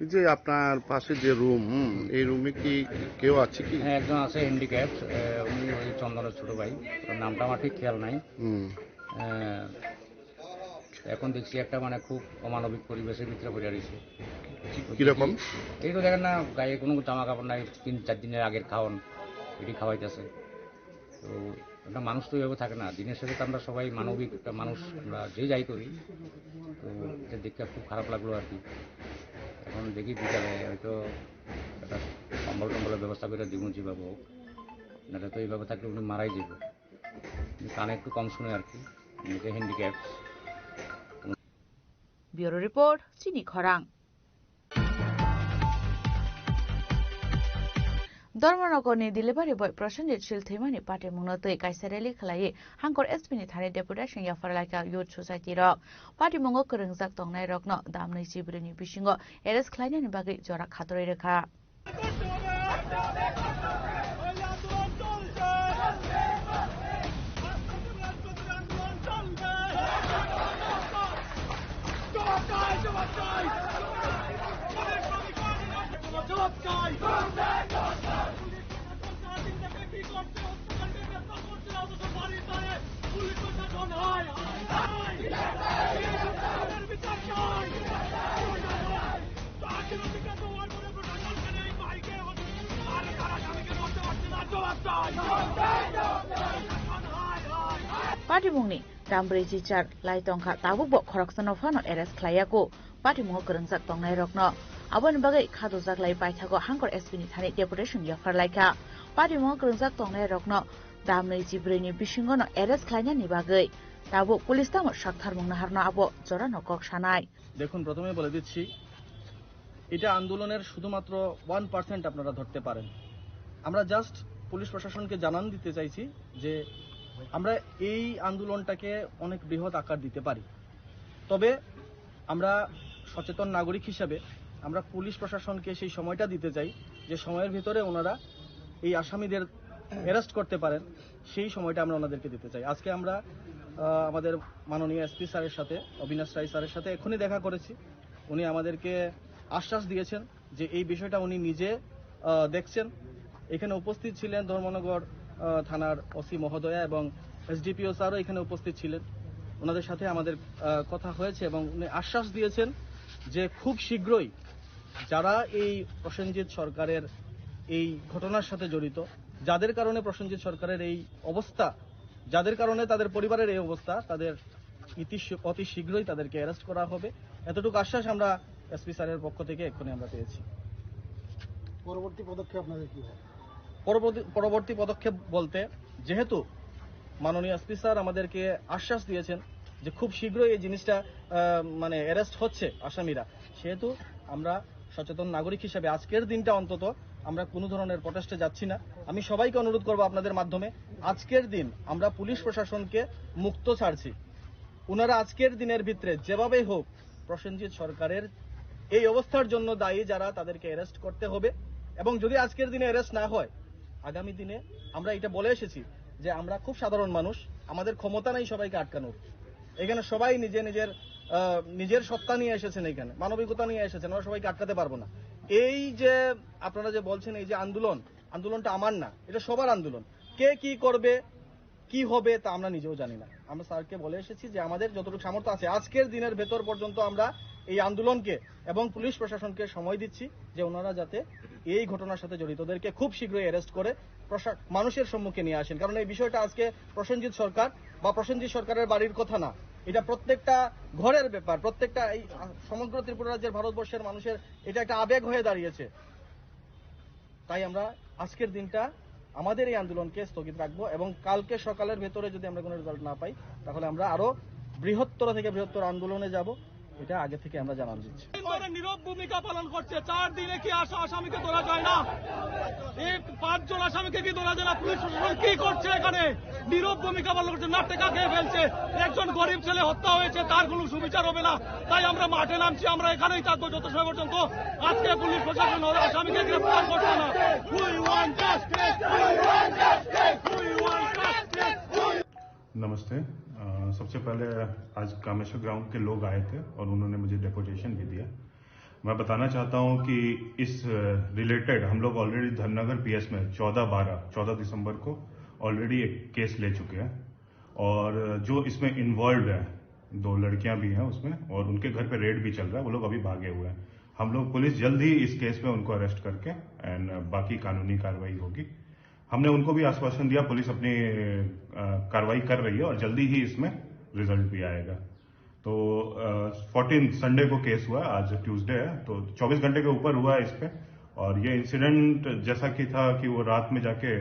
এই যে আপনার পাশে যে রুম, হুম, এই রুমে কি কেউ আছে কি? হ্যাঁ, একজন আছে হ্যান্ডিক্যাপ, উনি ওই চন্দনের ছোট ভাই, ওর নামটা আমার ঠিক খেয়াল নাই। হুম। আহ, এখন দেখছি একটা, মানে, খুব অমানবিক পরিবেশের ভিতরে পড়ে রয়েছে। কিরকম? এই তো দেখেন না, গায়ে কোনো জামা কাপড় নাই, তিন চার দিনের আগের খাওয়ান, এটি খাওয়াইতেছে। তো একটা মানুষ তো এইভাবে থাকে না, দিনের শেষে তো আমরা সবাই মানবিক একটা মানুষ, আমরা যে যাই করি। তো এটা দেখতে খুব খারাপ লাগলো আর কি। এখন দেখি বিকালে হয়তো একটা কম্বল টম্বলের ব্যবস্থা করে দিব, যেভাবে হোক, নাহলে তো এইভাবে থাকলে উনি মারাই যাবে। উনি কানে একটু কম শুনে আর কি, নিজে handicap. Bureau Report, Chini Khorang. Dharmanagarni delivery boy Prosenjit Sil thwimani patimungno twi kaisa rally khlaiwi Hangkor S P ni thani deputation yapharlaikha Youth Society rok. Patimungo kwrwngjak tongnairokno damnwi chibrwini bisingo arrest khlainani bagwi jora khatorwi rwkha. Patimungni dam brwichi char lai tongkha, tabukbo khoroksano phano arrest khlaiyaku patimungo kwrwngjak tongnairokno. Aboni bagwi khadojak lai paithago Hangkor S P ni thani deputation yapharlaikha. Patimungo kwrwngjak tongnairokno dam nwi chibrwini bisingono arrest khlainani bagwi tabuk police tamo saktharmung naharno abo jorano kok sanai. দেখুন, প্রথমেই বলে দিচ্ছি, এটা আন্দোলনের শুধুমাত্র one percent আপনারা ধরতে পারেন। আমরা জাস্ট পুলিশ প্রশাসনকে জানান দিতে চাইছি যে আমরা এই আন্দোলনটাকে অনেক বৃহৎ আকার দিতে পারি। তবে আমরা সচেতন নাগরিক হিসাবে আমরা পুলিশ প্রশাসনকে সেই সময়টা দিতে চাই, যে সময়ের ভিতরে ওনারা এই আসামিদের অ্যারেস্ট করতে পারেন, সেই সময়টা আমরা ওনাদেরকে দিতে চাই। আজকে আমরা আহ, আমাদের মাননীয় এসপি স্যারের সাথে, অবিনাশ রায় স্যারের সাথে এখনই দেখা করেছি। উনি আমাদেরকে আশ্বাস দিয়েছেন যে এই বিষয়টা উনি নিজে আহ, দেখছেন। এখানে উপস্থিত ছিলেন ধর্মনগর আহ, থানার ওসি মহোদয়া এবং এসডিপিও স্যারও এখানে উপস্থিত ছিলেন। ওনাদের সাথে আমাদের আহ, কথা হয়েছে এবং উনি আশ্বাস দিয়েছেন যে খুব শীঘ্রই যারা এই প্রসেনজিৎ সরকারের এই ঘটনার সাথে জড়িত, যাদের কারণে প্রসেনজিৎ সরকারের এই অবস্থা, যাদের কারণে তাদের পরিবারের এই অবস্থা, তাদের ইতি শী-, অতি শীঘ্রই তাদেরকে অ্যারেস্ট করা হবে। এতটুকু আশ্বাস আমরা এসপি স্যারের পক্ষ থেকে এক্ষুনি আমরা পেয়েছি। পরবর্তী পদক্ষেপ আপনাদের কি হবে? পরবর্তী পরবর্তী পদক্ষেপ বলতে, যেহেতু মাননীয় এসপি স্যার আমাদেরকে আশ্বাস দিয়েছেন যে খুব শীঘ্রই এই জিনিসটা আহ, মানে অ্যারেস্ট হচ্ছে আসামিরা, সেহেতু আমরা সচেতন নাগরিক হিসেবে আজকের দিনটা অন্তত আমরা কোনো ধরনের প্রোটেস্টে যাচ্ছি না। আমি সবাইকে অনুরোধ করব আপনাদের মাধ্যমে, আজকের দিন আমরা পুলিশ প্রশাসনকে মুক্ত ছাড়ছি। ওনারা আজকের দিনের ভিতরে যেভাবেই হোক প্রসেনজিৎ সরকারের এই অবস্থার জন্য দায়ী যারা, তাদেরকে অ্যারেস্ট করতে হবে। এবং যদি আজকের দিনে অ্যারেস্ট না হয়, আগামী দিনে, আমরা এটা বলে এসেছি যে আমরা খুব সাধারণ মানুষ, আমাদের ক্ষমতা নেই সবাইকে আটকানোর। এখানে সবাই নিজে নিজের আহ, নিজের সত্তা নিয়ে এসেছেন, এখানে মানবিকতা নিয়ে এসেছেন, আমরা সবাইকে আটকাতে পারবো না। এই যে আপনারা যে বলছেন এই যে আন্দোলন, আন্দোলনটা আমার না, এটা সবার আন্দোলন। কে কি করবে, কি হবে, তা আমরা নিজেও জানি না। আমরা স্যারকে বলে এসেছি যে আমাদের যতটুকু সামর্থ্য আছে, আজকের দিনের ভেতর পর্যন্ত আমরা এই আন্দোলনকে এবং পুলিশ প্রশাসনকে সময় দিচ্ছি যে ওনারা যাতে এই ঘটনার সাথে জড়িতদেরকে খুব শীঘ্রই অ্যারেস্ট করে প্রশা-, মানুষের সম্মুখে নিয়ে আসেন। কারণ এই বিষয়টা আজকে প্রসেনজিৎ সরকার বা প্রসেনজিৎ সরকারের বাড়ির কথা না, এটা প্রত্যেকটা ঘরের ব্যাপার, প্রত্যেকটা এই সমগ্র ত্রিপুরা রাজ্যের, ভারতবর্ষের মানুষের এটা একটা আবেগ হয়ে দাঁড়িয়েছে। তাই আমরা আজকের দিনটা আমাদের এই আন্দোলনকে স্থগিত রাখবো এবং কালকে সকালের ভেতরে যদি আমরা কোনো রেজাল্ট না পাই, তাহলে আমরা আরো বৃহত্তর থেকে বৃহত্তর আন্দোলনে যাব, এটা আগে থেকে আমরা জানান দিচ্ছি। ধরে নীরব ভূমিকা পালন করছে। চার দিনে কি আস-, আসামিকে ধরা যায় না? এই পাঁচজন আসামিকে কি ধরা যায় না? পুলিশ প্রশাসন কি করছে এখানে? নীরব ভূমিকা পালন করছে, না টেকা খেয়ে ফেলছে। একজন গরিব ছেলে হত্যা হয়েছে, তার কোনো সুবিচার হবে না। তাই আমরা মাঠে নামছি, আমরা এখানেই থাকবো যত সময় পর্যন্ত আজকে পুলিশ প্রশাসন ওই আসামিকে গ্রেফতার করছে না। We want justice! We want justice! We want justice! नमस्ते। अ, सबसे पहले आज कामेश्वर ग्राउंड के लोग आए थे और उन्होंने मुझे डेपुटेशन भी दिया। मैं बताना चाहता हूँ कि इस, अ, रिलेटेड हम लोग ऑलरेडी धर्मनगर पीएस में चौदह बारह, चौदह दिसंबर को ऑलरेडी एक केस ले चुके हैं और जो इसमें इन्वॉल्व है, दो लड़कियां भी हैं उसमें और उनके घर पे रेड भी चल रहा है, वो लोग अभी भागे हुए हैं। हम लोग, पुलिस जल्द ही इस केस में उनको अरेस्ट करके एंड बाकी कानूनी कार्रवाई होगी। हमने उनको भी आश्वासन दिया, पुलिस अपनी, अ, कार्रवाई कर रही है और जल्दी ही इसमें रिजल्ट भी आएगा। तो, अ, फोर्टीन संडे को केस हुआ, आज ट्यूसडे है, तो चौबीस घंटे के ऊपर हुआ है इस पे। और ये इंसिडेंट जैसा कि था कि वो रात में जाके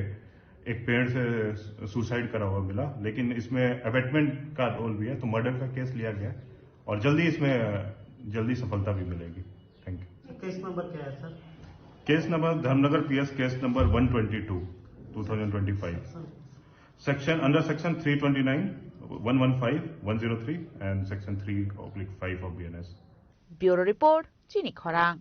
एक पेड़ से सुसाइड करा हुआ मिला, लेकिन इसमें अबेटमेंट का रोल भी है, तो मर्डर का केस लिया गया है और जल्दी इसमें, जल्दी सफलता भी मिलेगी। Thank you. केस नंबर क्या है sir? Case number, Dharmanagar PS case number one twenty two, two thousand twenty five. Section, under section three twenty nine, one one five, one zero three and section three oblique five of B N S. Bureau report, Chini Khorang.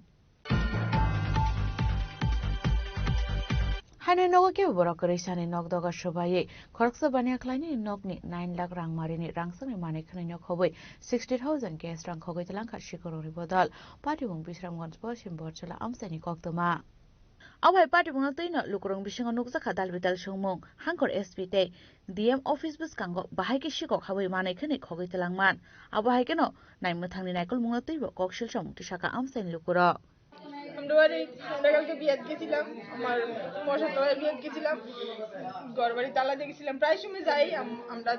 Haino nogo kebo borok kwrwi sani nok doga swbaiwi khoroksa baniya khlainani nokni nine lakh rang marini rang swngni manwi khwnwi nok khobwi sixty thousand cash rang khogwi twlangkha sikhorokni bodol. Patibung Bisramganj Poschim Borchula amchaini koktwma. Abo hai patibungno twino lukurok bisingo nukjakha dalbital swngmung, hangkhor S P tei D M office bwskango bahai khe sikok habwi manwi khwnwi khogwi twlangman. Abo hai kheno naimwthangni naikolmungno twibo kok silsamung tisakha amchaini lukurok. আমরা বাড়ি সকালকে বিয়াত গেছিলাম, আমার মশাতলায় বিয়াত গেছিলাম, ঘর বাড়ি তালা দিয়ে গেছিলাম। প্রায় সময় যাই আম-, আমরা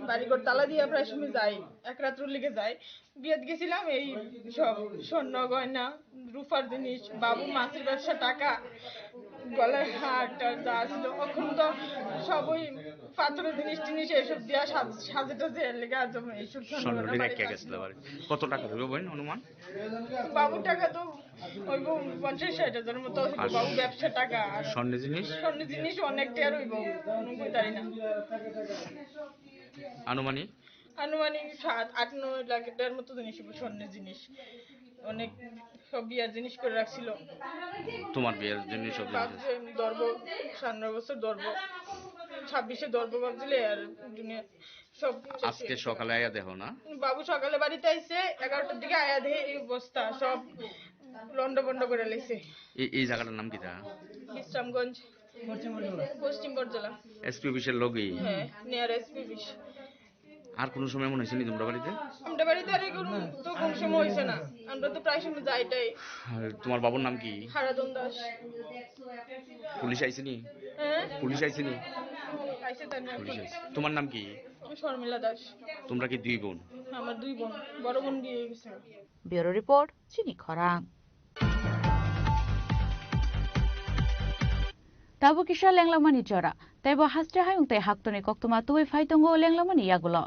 বাড়ি ঘর তালা দিয়ে প্রায় সময় যাই, এক রাত্র লেগে যাই। বিয়াত গেছিলাম, এই সব স্বর্ণ গয়না, রূপার জিনিস, বাবু মাছের ব্যবসা, টাকা, গলায় হার টার যা ছিল, এখন তো সবই পাথরের জিনিস টিনিস এইসব দিয়া সাজ-, সাজে টাজে এর লেগে আজ আমি এইসব স্বর্ণ স্বর্ণ রেখে বাড়িতে গেছিল আসলো। বাড়ি। কত টাকা হইব বোন অনুমান? বাবুর টাকা তো হইব পঞ্চাশ ষাট হাজার মতো হইব, আর বাবু ব্যবসা টাকা। আর স্বর্ণ জিনিস? স্বর্ণ জিনিস অনেক টের হইব, মনে করি জানি না। আনুমানিক? আনুমানিক সাত আট নয় লাখ টাকার মতো জিনিস হইব, স্বর্ণ জিনিস। অনেক সব বিয়ার জিনিস করে রাখছিল। তোমার বিয়ের জন্য সব জিনিস? বাপ যে ধরবো, সামনের বছর ধরবো, ছাব্বিশে ধরবো ভাবছিলে আর দুনিয়া সব শেষ আজকে হয়ে গেছে। সকালে আইয়া দেখো না? বাবু সকালে বাড়িতে আইছে, এগারোটার দিকে আয়া দেখে এই অবস্থা, সব লন্ড বন্ড করে লাইছে। এই, এই জায়গাটার নাম কি তা? বিশ্রামগঞ্জ, পশ্চিম বরজলা। এসপি অফিসের লগেই? হ্যাঁ, নিয়ার এসপি অফিস। আর কোনো সময় মনে হয়েছে নি তোমরা বাড়িতে? আমরা বাড়িতে আর এখন তো কোনো সময় হয়েছে না, আমরা তো প্রায় সময় যাই টাই। আর তোমার বাবুর নাম কি? হারাধন দাস। পুলিশ আইছে নি? হ্যাঁ? পুলিশ আইছে নি? আইছে তার নাম। পুলিশ আইছে। তোমার নাম কি? আমি শর্মিলা দাস। তোমরা কি দুই বোন? আমার দুই বোন, বড় বোন বিয়ে হয়ে গেছে। Bureau report, Chini Khorang. Tabuk kisa lenglamani jora. Teibo haste hayung tei haktorni koktwma tubui phai tongo lenglamani yagulo.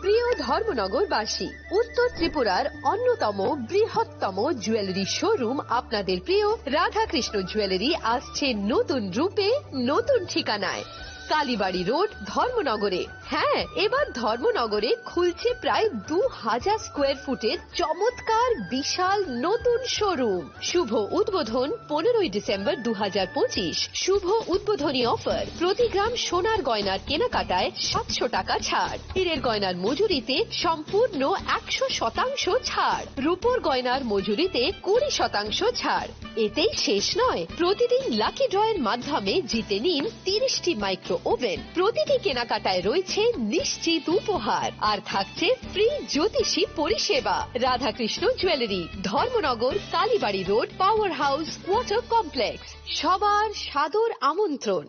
প্রিয় ধর্মনগরবাসী, উত্তর ত্রিপুরার অন্যতম বৃহত্তম জুয়েলারি শোরুম আপনাদের প্রিয় রাধাকৃষ্ণ জুয়েলারি আসছে নতুন রূপে, নতুন ঠিকানায়, কালীবাড়ি রোড, ধর্মনগরে। হ্যাঁ, এবার ধর্মনগরে খুলছে প্রায় দু হাজার স্কোয়ার ফুটের চমৎকার বিশাল নতুন শোরুম। শুভ উদ্বোধন পনেরোই ডিসেম্বর দু হাজার পঁচিশ। শুভ উদ্বোধনী অফার, প্রতি গ্রাম সোনার গয়নার কেনাকাটায় সাতশো টাকা ছাড়, হীরের গয়নার মজুরিতে সম্পূর্ণ একশো শতাংশ ছাড়, রূপোর গয়নার মজুরিতে কুড়ি শতাংশ ছাড়। এতেই শেষ নয়, প্রতিদিন লাকি ড্রয়ের মাধ্যমে জিতে নিন তিরিশটি মাইক্রো ওভেন। প্রতিটি কেনাকাটায় রয়েছে নিশ্চিত উপহার, আর থাকছে ফ্রি জ্যোতিষী পরিষেবা। Radhakrishna jewellery, Dharmanagar, Kalibari road, power house, water complex. সবার সাদর আমন্ত্রণ।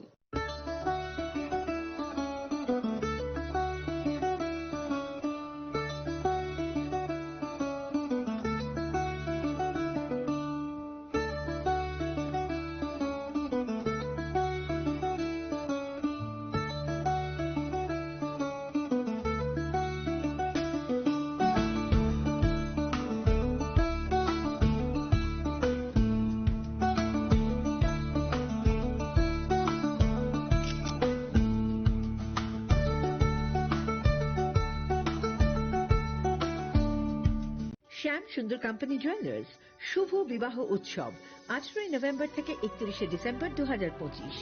শ্যাম সুন্দর কোম্পানি জুয়েলার্স, শুভ বিবাহ উৎসব, আঠারোই নভেম্বর থেকে একত্রিশে ডিসেম্বর দু হাজার পঁচিশ।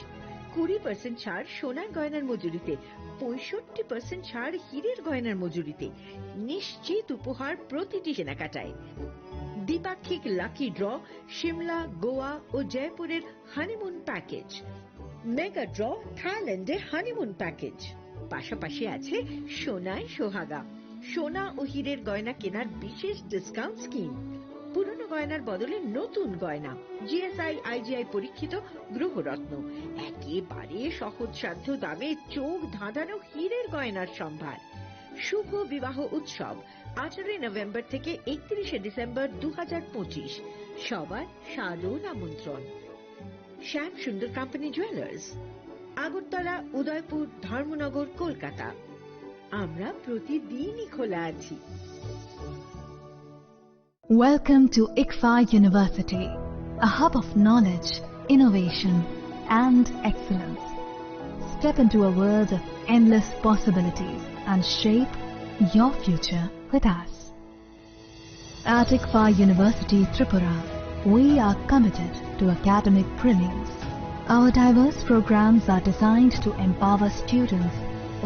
কুড়ি পার্সেন্ট ছাড় সোনার গয়নার মজুরিতে, পঁয়ষট্টি পার্সেন্ট ছাড় হীরের গয়নার মজুরিতে, নিশ্চিত উপহার প্রতিটি কেনাকাটায়। দ্বিপাক্ষিক লাকি ড্র, সিমলা, গোয়া ও জয়পুরের হানিমুন প্যাকেজ। মেগা ড্র, থাইল্যান্ডে হানিমুন প্যাকেজ। পাশাপাশি আছে সোনায় সোহাগা, সোনা ও হীরের গয়না কেনার বিশেষ ডিসকাউন্ট স্কিম। পুরনো গয়নার বদলে নতুন গয়না, জিএসআই, আইজিআই পরীক্ষিত গ্রহরত্ন, একেবারে সহজসাধ্য দামে চোখ ধাঁধানো হীরের গয়নার সম্ভার। শুভ বিবাহ উৎসব, আঠারোই নভেম্বর থেকে একত্রিশে ডিসেম্বর দু হাজার পঁচিশ। সবার সাদর আমন্ত্রণ। শ্যাম সুন্দর কোম্পানি জুয়েলার্স, আগরতলা, উদয়পুর, ধর্মনগর, কলকাতা। আমরা প্রতিদিনই খোলা আছি। Welcome to ICFAI University, a hub of knowledge, innovation, and excellence. Step into a world of endless possibilities and shape your future with us. At ICFAI University Tripura, we are committed to academic brilliance. Our diverse programs are designed to empower students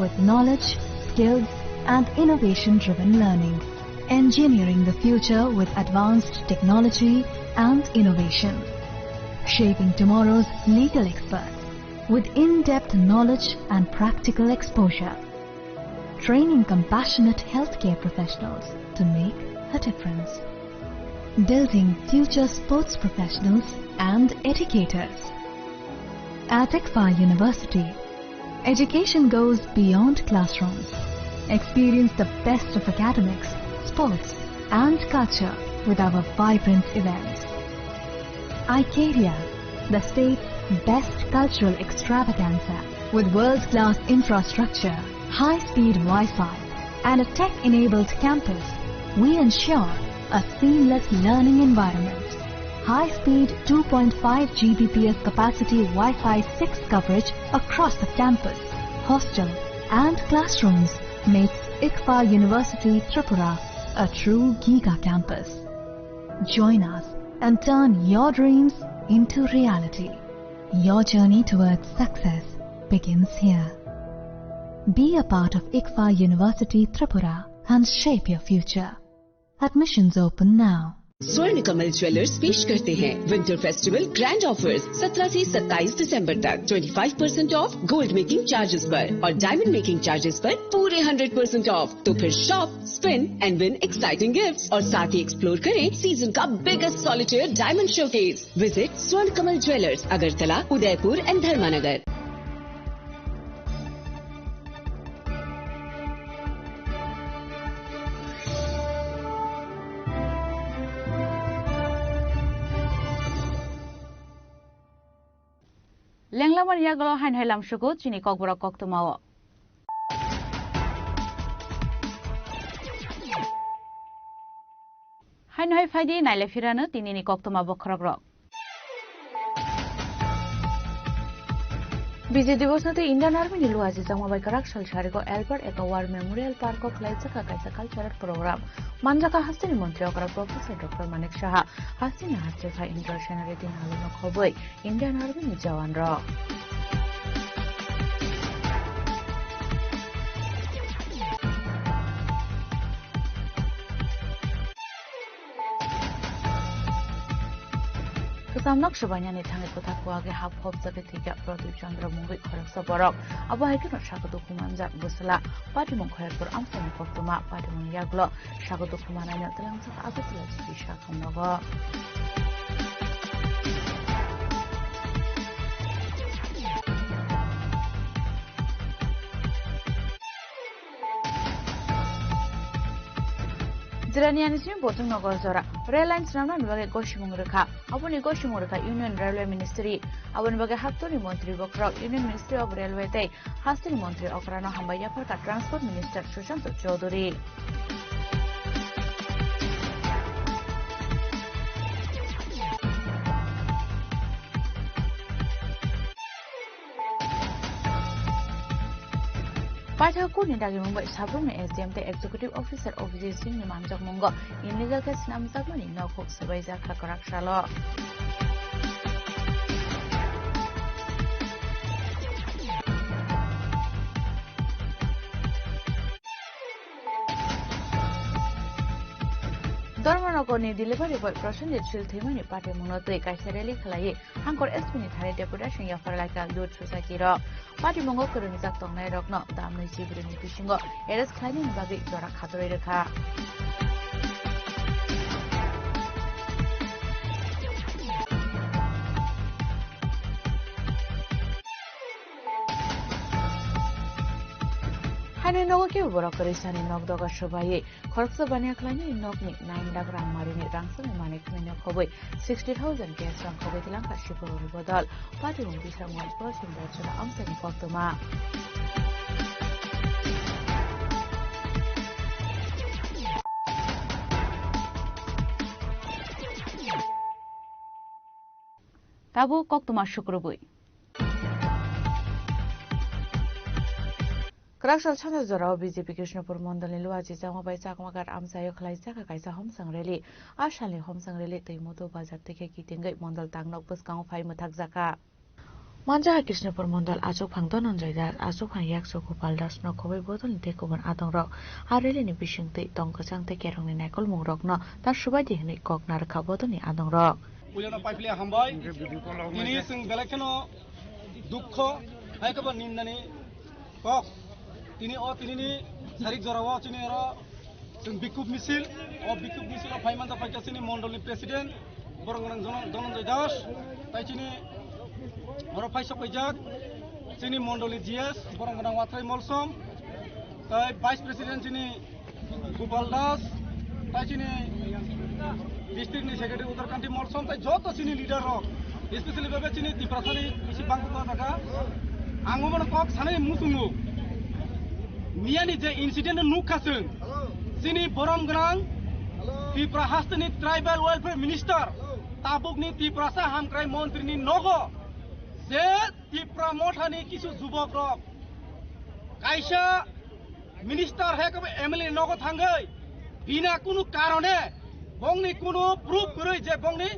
with knowledge, skills, and innovation-driven learning, engineering the future with advanced technology and innovation, shaping tomorrow's legal experts with in-depth knowledge and practical exposure, training compassionate healthcare professionals to make a difference, building future sports professionals and educators. At ICFAR University, education goes beyond classrooms. Experience the best of academics, sports, and culture with our vibrant events. Icaria, the state's best cultural extravaganza, with world-class infrastructure, high-speed Wi-Fi, and a tech-enabled campus, we ensure a seamless learning environment. High-speed two point five G B P S capacity Wi-Fi six coverage across the campus, hostel, and classrooms makes ICFAR University Tripura a true giga campus. Join us and turn your dreams into reality. Your journey towards success begins here. Be a part of ICFAR University Tripura and shape your future. Admissions open now. स्वर्ण कमल ज्वेलर्स पेश करते हैं winter festival grand offers सत्रह से सत्ताईस दिसंबर तक। Twenty five percent of gold making charges पर और डायमंड मेकिंग चार्जेस पर पूरे हंड्रेड परसेंट ऑफ। तो फिर shop, spin and win exciting gifts और साथ ही एक्सप्लोर करें सीजन का biggest solitaire diamond showcase. Visit Swarn Kamal Jewellers, Agartala, Udaipur and Dharmanagar. Lenglamani yagulo haino hai lamsugo chini kokborok koktwmao. Haino hai phaidi naile phirano tinini koktwma bokhorokrok. Vijay Diwas no tei Indian Army ni luaji jangma bai kwrak sal sarigo Albert Eka War Memorial Park o khlaijak kaisa cultural program. Manjak kha hasteni montri okra Professor Doctor Manik Saha, hasteni hasteni kha Indra Sena Reddy Nalu no khobwi Indian Army ni jawan rok. Kwcham nok swbainani thangwi kwthar kuwagwi hap hopjagwi thwikha Pradip Chandra mungwi khoroksa borok. Abo hai kheno sakha dukhu manjak bwsla patimung Khoyerpur amchaini koktwma patimung yagulo sakha dukhu manaino twlangsa Agartala G P sakha nogo. Jiraniani simi Bojong Nogor jora rail line swnamnani bagwi gosimung rwkha. Aboni gosimung rwkha Union Railway Ministry. Aboni bagwi haktorni montri bokhorok Union Ministry of Railway tei hasteni montri okrano hambai yapharkha Transport Minister Sushant Chowdhury. Paithak court ni dagimung bai Sabrumni S D M tei Executive Officer Abhijit Singh ni manjakmungo illegal khe swnamjakmani nokhuk swbaijak kha kwrak salo. Dharmanagarni delivery boy Prosenjit Sil thwimani patimungno twi kaisa rally khlaiwi Hangkor S P ni thani deputation yapharlaikha Youth Society rok. Patimungo kwrwngjak tongnairokno tamni chibrwini bisingo arrest khlainani bagwi jora khatorwi rwkha. Haino nogo kebo borok kwrwi sani nok doga swbaiwi khoroksa baniya khlainani nokni nine lakh rang marini rangchakni manwi khwnwi nok khobwi sixty thousand cash rang khobwi twlangkha siphuruni bodol. Patimung Bisramganj Poschim Barsora amchaini koktwma. Tabuk koktwma sukrubwi. Kwraksal sanja jorao B J P Krishnapur mondolni Luaji Changma bai Chakma Ghat amchaio khlaijak kaisa homsang rally. A salni homsang rally twi Motu Bazar twi khe kitingwi mondol tangnok bwskango phai mwthakjakha. Manjaha Krishnapur mondol achukphang Dhananjay Das, achukphang yakso Gopal Das no khobwi bodolni tei kubun adongrok. A rally ni bisingtwi tong kwchang tei kerongni naikolmungrokno ta swbaidi hwnwi kok narwkha bodolni adongrok. Puilano paiphle hambai. Tini chwng belai kheno dukho, hai khe bo nindani kok. Tini o tinini sarik jorao chini oro chwng bikhub misil, o bikhub misil o phai manja phaikha chini mondolni president, borok gwnang Dhananjay Das, tai chini Oro phai sok paijak chini mondoli G S, borong gwnang Watrai Molsom, tai Vice President chini Gopal Das, tai chini district ni secretary Uttarkanti Molsom, tai joto chini leader rok, especially bebe chini Tiprasa ni bisi bangkuk jaga. Ang omo kok sanai muchungo. Miyani je incident nukha chwng, chini borom gwnang Tipra haste ni tribal welfare minister, tabuk ni Tiprasa hamkrai montri ni nogo je Tipra mothani kisu jubok rok kaisa minister hai kebo M L A nogo thangwi bina kunu karone bongni kunu proof kwrwi je bongni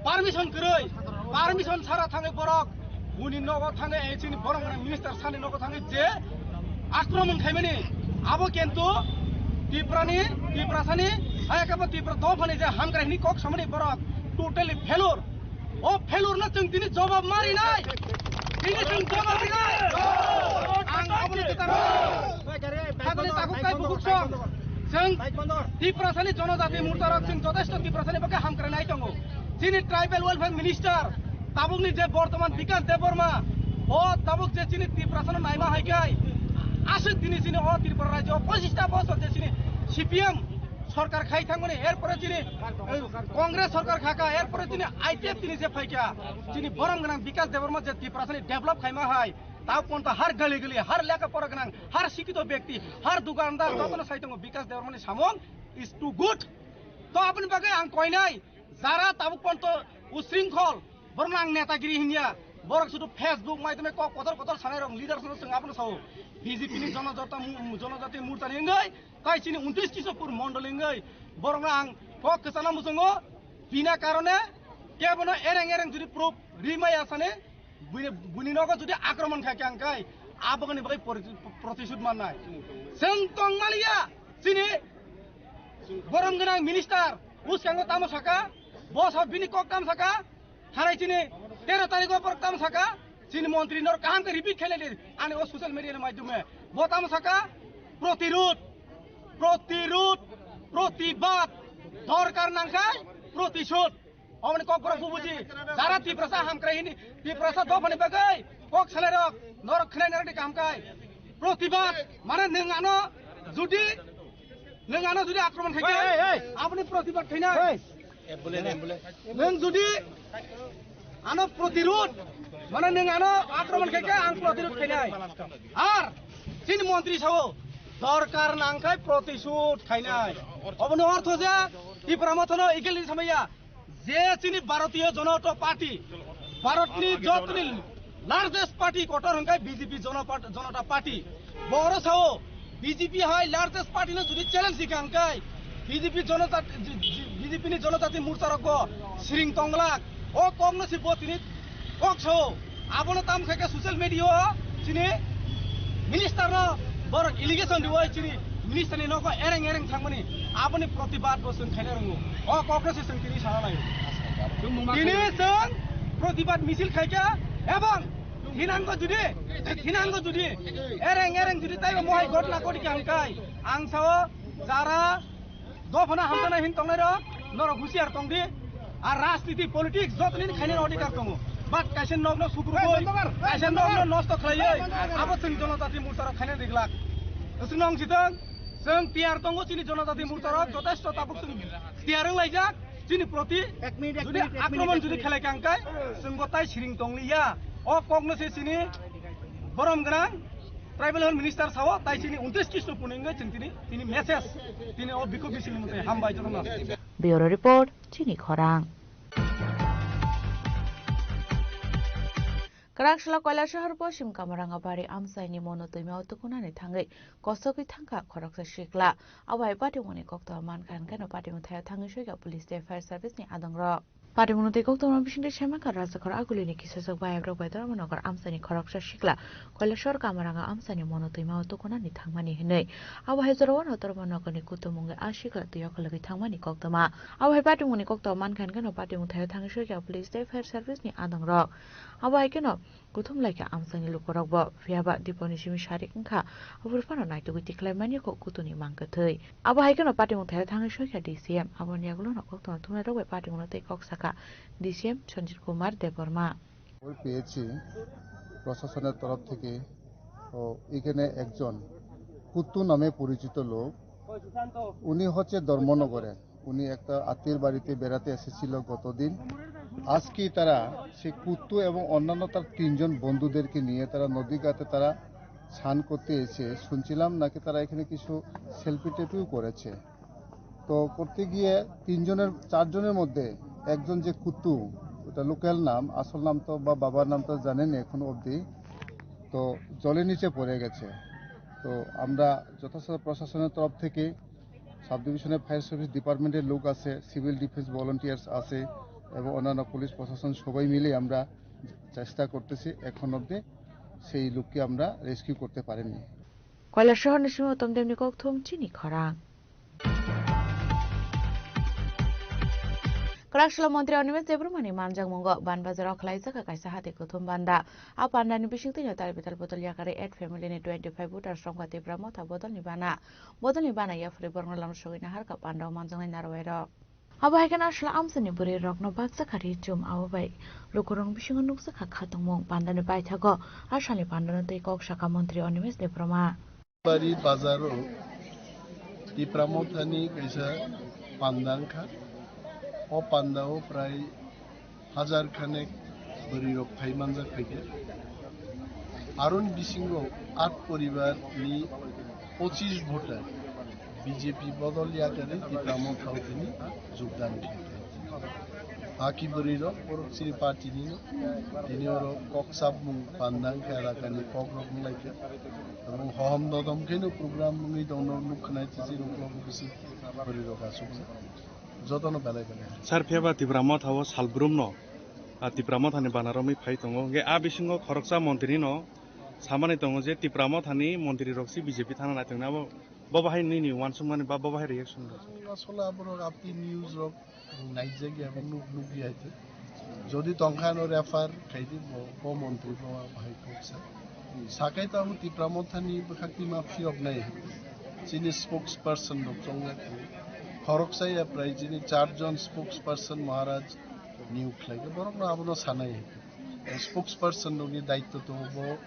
permission kwrwi, permission sara thangwi borok buni nogo thangwi, eh, chini borok mane minister sani nogo thangwi je akromon khaimani abo kintu Tiprani, Tiprasani hai kebo Tipra dophani je hamkrai hini kok samani borok totally failure. O failure no chwng tini jobab marinai. Tini chwng jobab rinai. Ang aboni kwtaro. Khajani takhuk kai bukhuk song. Chwng Tiprasani Jonojati Morcha rok chwng jotesto Tiprasani bagwi hamkrai nai tongo. Chini Tribal Welfare Minister tabukni je bortoman Bikas Debbarma, o tabuk je chini Tiprasano naima hai kai. Aswk tini chini o Tripura rajyo pochista bosor je chini C P M sorkar khai thangmani, erpore chini, eh, Congress sorkar khaka, erpore chini I P F tini je phaikha, chini borom gwnang Bikas Debbarma je Tiprasani develop khaima hai, ta ponta har gali gali, har lekha pora gwnang, har sikito byakti, har dukandar, jotono sai tongo Bikas Debbarmani samung is too good. To aboni bagwi ang koinai, jara tabuk ponto usringkhol, borokno ang netagiri hinya, borok sudu Facebook maidome kok kotor kotor sanai rok leader sano chwng abono sao, B J P ni Jonojata Mu-, Jonojati Morcha ni wngwi, Tai chini untris Kishorpur mondol wngwi borokno ang kok kwchana muchungo, bina karone kebono ereng ereng jodi proof rimaya sani, bini, bini nogo jodi akromon khaikha hwnkhe aboni bagwi pori-, protisud mannai. Chwng tongmaliya chini borom gwnang minister, bwskango tamo saka, bo sa bini kok tamo saka, Thanai chini tero tarikh o borok tamo saka, chini montri norok kaham khe repeat khailai di, ani o social media ni maidhyome. Bo tamo saka, protirud, protirud, protibad, dorkar nangkhai, protisud. Omoni kok borok bubuji, jara Tiprasa hamkrai hini, Tiprasa dophani bagwi kok salai rok, norok khnai narwkdi kaham khai. Protibad, mane nwng ano judi, nwng ano judi akromon khaikhe, hey, hey, hey, aboni protibad khainai. Hey. Nwng judi ano protirud, mane nwng ano akromon khaikhe ang protirud khainai. Ar chini montri sao, dorkar nangkhai protisud khainai. Oboni ortho je Tipra Mothano ikel samaya je chini Bharatiya Janata Party, Bharatni jotoni largest party kotor hwnkhe B J P Jana Part-, Janata Party. Boro sao, B J P hai largest party no jodi challenge hikha hwnkhe, B J P Janata, B J P ni Janajati Morcha rok bo siring tonglak. O kok no si bo tini kok sao. Abono tam khaikhe social media o chini minister no borok allegation riwai chini minister ni nogo ereng ereng thangmani. Aboni protibad bo chwng khaina rwngo. O kok no si chwng tini sana lai. Tini chwng protibad misil khaikha ebong thinango judi, thinango judi, ereng ereng judi taibo mohai ghotna kori kha hwnkhe ang sao jara dophano hamjaknai hin tongnai rok, norok husiar tongdi. Ar rajniti politics jotoni khainani odhikar tongo. But kaisa nokno sukruboi, kaisa nokno nosto khlaiwi, abo chwng Janajati Morcha rok khainani riglak. Chwng nong sitwng, chwng tiyar tongo chini Janajati Morcha rok, jotesto tabuk chwng tiyar wng laijak. Chini proti ek minute, ek jodi minute, ek akromon minute, jodi ek minute khelai kha hwnkhe, chwng bo tai siring tongliya. O kokno se chini borom gwnang tribal health minister sao, tai chini untris Krishnopur ni wngwi chwng tini, tini message, tini o bikhuk misil ni mwtai hambai jotono. Bureau Report, Chini Khorang. Kwraksalo Koilasahar Poschim Kamarangabari amchaini mono twima o tukunani thangwi kosogwi thangkha khoroksa sikla. Abo hai patimungni koktwma mankha hwnkhe no patimung thaio thangwi soikha police tei fire service ni adongrok. Patimungno tei koktwma bisingtwi saimankha Rajakhor Agulini kisajak bayabrok bai Dharmanagar amchaini khoroksa sikla Koilasahar Kamaranga amchaini mono twima o tukunani thangmani hwnwi. Abo hai jorao no Dharmanagarni kutung mungwi a sikla twi okhologwi thangmani koktwma. Abo hai patimungni koktwma mankha hwnkhe no patimung thaio thangwi soikha police tei fire service ni adongrok. Abo hai kheno kuthum lai kha amchaini lukurokbo, phiya ba diponi simi sarik wngkha, aphuru phano naitugwi tikhlai manya kho kutuni mang kwthwi. Abo hai kheno patimung thaio thangwi soikha D C M, aboni yagulo no koktwma thumnairok bai patimungno tei kok sakha D C M Sanjit Kumar Debbarma. খবর পেয়েছি প্রশাসনের তরফ থেকে। তো এখানে একজন কুত্তু নামে পরিচিত লোক, উনি হচ্ছে ধর্মনগরে, উনি একটা আত্মীয়ের বাড়িতে বেড়াতে এসেছিল গতদিন। আজকে তারা সেই কুত্তু এবং অন্যান্য তার তিনজন বন্ধুদেরকে নিয়ে তারা নদীঘাটে তারা স্নান করতে এসে শুনছিলাম নাকি তারা এখানে কিছু সেলফি টেলফিও করেছে। তো করতে গিয়ে তিনজনের, চারজনের মধ্যে একজন যে কুত্তু, ওটা লোকাল নাম, আসল নাম তো বা বাবার নাম তো জানেন এখনো অবধি। তো জলের নিচে পড়ে গেছে। তো আমরা যথাযথ প্রশাসনের তরফ থেকে, সাব ডিভিশনের ফায়ার সার্ভিস ডিপার্টমেন্টের লোক আছে, সিভিল ডিফেন্স ভলান্টিয়ার্স আছে এবং অন্যান্য পুলিশ প্রশাসন সবাই মিলে আমরা চেষ্টা করতেছি। এখন অবধি সেই লোককে আমরা রেস্কিউ করতে পারিনি। Koilashahar ni simi Uttam Demni kokthum chini khorang. Kwraksalo montri Animesh Debbarmani manjakmungo Banbazaro khwlaijak kaisa hati kuthum banda. A pandani bisingtwi no tal bital bodol yakari eight family ni twenty five voters rokha Tipra Motha bodolni bana. Bodolni bana yaphri borokno lamsogwi naharkha pandao manjaknai narwai rok. Abo hai kheno aswla amchaini bwrwi rokno baksa kha ri chum, abo bai lukurok bisingo nukjakha khatungmung. Pandani paithago aswlani pandano tei kok sakha montri Animesh Debbarma. Bari bazaro Tipra Mothani kaisa panda wngkha. O pandao prai hajar khanek bwrwi rok phai manjak phaikha. Aroni bisingo at poribar ni pochis voter B J P bodol yakari Tipra Motha o tini jogdan khaikha. Haki bwrwi rok borok chini party ni no tini oro kok chapmung panda wngkha, elakani kok rok wnglaikha. Abong hohom dodom kheno program wngwi tongno nuk khnai tisi rok logo bisi bwrwi rok asukjak. Jotono belai belai. Sir, phiyaba Tipra Motha o salbrum no, ah, Tipra Motha ni bana romwi phai tongo. Hwnkhe a bisingo khoroksa montri no samani tongo je Tipra Motha ni montri rok si B J P thana nai tongna abo. Bo bahai nini uansukmani ba bo bahai reaction rok? Ang asole aborok apni news rok naijak ya, nuk, nuk ya ito. Jodi tongkha ano refer khaidi bo, bo montri bo bahai koksa. Sakai to abo Tipra Mothani bwkhak tima phirok nai. Chini spokesperson rok chongjak. Khoroksa ya prai chini charjon spokesperson Maharaj niyok khlai. Borok no abono sanai. Spokesperson rokni daitto tongo bo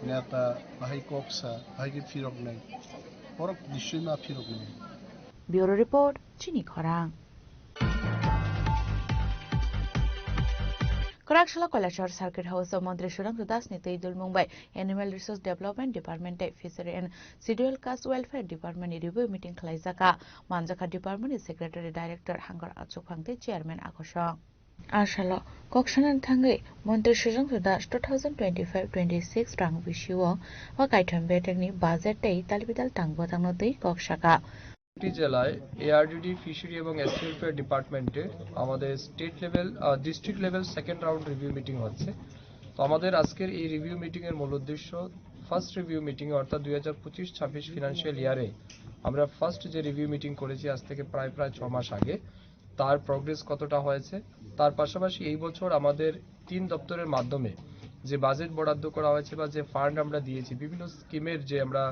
neta bahai koksa, bahai khe phirok nai. Borok nischoi ma phirok nai. Bureau Report, Chini Khorang. Kwraksalo Kailasahar Circuit House o Montri Sudhanshu Das ni twi dulmung bai Animal Resource Development Department tei Fishery and Scheduled Caste Welfare Department ni review meeting khlaijak kha. Manjakha department ni Secretary Director Hangor Achukphang tei Chairman Akosong. Asalo kok sanani thangwi Montri Sudhanshu Das two thousand twenty-five twenty-six rang bisio o kaitham bedekni budget tei talbidal tang bwtangno twi kok sakha. টি জেলায় ARDD, fishery এবং SC welfare ডিপার্টমেন্টে আমাদের state level, uh, district level second round review meeting হচ্ছে। তো আমাদের আজকের এই রিভিউ মিটিংয়ের মূল উদ্দেশ্য, ফার্স্ট রিভিউ মিটিংয়ে অর্থাৎ দুই হাজার পঁচিশ ছাব্বিশ ফিনান্সিয়াল ইয়ারে আমরা ফার্স্ট যে রিভিউ মিটিং করেছি আজ থেকে প্রায় প্রায় ছ মাস আগে, তার প্রোগ্রেস কতটা হয়েছে, তার পাশাপাশি এই বছর আমাদের তিন দপ্তরের মাধ্যমে যে বাজেট বরাদ্দ করা হয়েছে বা যে ফান্ড আমরা দিয়েছি, বিভিন্ন স্কিমের যে আমরা,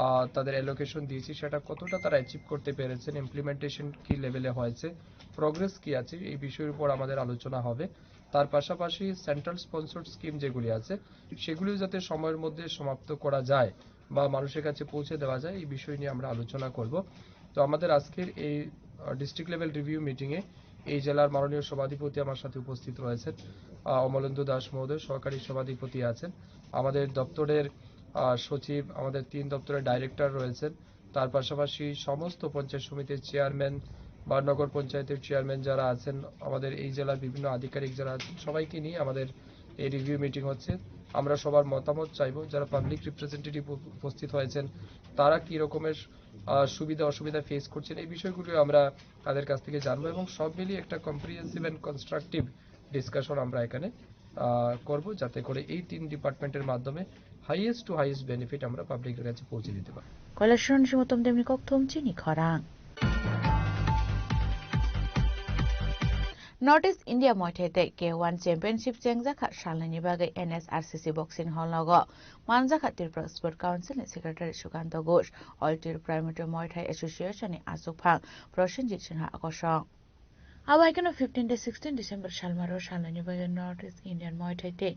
আহ, তাদের অ্যালোকেশন দিয়েছি, সেটা কতটা তারা অ্যাচিভ করতে পেরেছেন, ইমপ্লিমেন্টেশন কি লেভেলে হয়েছে, প্রোগ্রেস কি আছে, এই বিষয়ের উপর আমাদের আলোচনা হবে। তার পাশাপাশি সেন্ট্রাল স্পন্সর্ড স্কিম যেগুলি আছে, সেগুলিও যাতে সময়ের মধ্যে সমাপ্ত করা যায় বা মানুষের কাছে পৌঁছে দেওয়া যায়, এই বিষয় নিয়ে আমরা আলোচনা করব। তো আমাদের আজকের এই, আহ, ডিস্ট্রিক্ট লেভেল রিভিউ মিটিংয়ে এই জেলার মাননীয় সভাধিপতি আমার সাথে উপস্থিত রয়েছেন, আহ, অমলেন্দু দাস মহোদয় সহকারী সভাধিপতি আছেন, আমাদের দপ্তরের, আহ, সচিব, আমাদের তিন দপ্তরের ডাইরেক্টর রয়েছেন, তার পাশাপাশি সমস্ত পঞ্চায়েত সমিতির চেয়ারম্যান বা নগর পঞ্চায়েতের চেয়ারম্যান যারা আছেন, আমাদের এই জেলার বিভিন্ন আধিকারিক যারা আছেন, সবাইকে নিয়ে আমাদের এই রিভিউ মিটিং হচ্ছে। আমরা সবার মতামত চাইবো, যারা পাবলিক রিপ্রেজেন্টেটিভ উপ-, উপস্থিত হয়েছেন, তারা কি রকমের, আহ, সুবিধা অসুবিধা ফেস করছেন, এই বিষয়গুলো আমরা তাদের কাছ থেকে জানবো এবং সব মিলিয়ে একটা কম্প্রিহেন্সিভ অ্যান্ড কনস্ট্রাকটিভ ডিসকাশন আমরা এখানে, আহ, করব, যাতে করে এই তিন ডিপার্টমেন্টের মাধ্যমে হাইয়েস্ট টু হাইয়েস্ট বেনিফিট আমরা পাবলিকের কাছে পৌঁছে দিতে পারি। Kailasahar ni simi Uttam Demni kokthum chini khorang. North East India Muay Thai tei K one Championship chengjakha salnini bagwi N S R C C Boxing Hall nogo manjakha Tripura Sport Council ni Secretary Sukanta Ghosh, All Tripura Amateur Muay Thai Association ni achukphang Prosenjit Sinha Akosong. Abo hai kheno fifteen tei sixteen December salmaro salnani bagwi North East Indian Muay Thai tei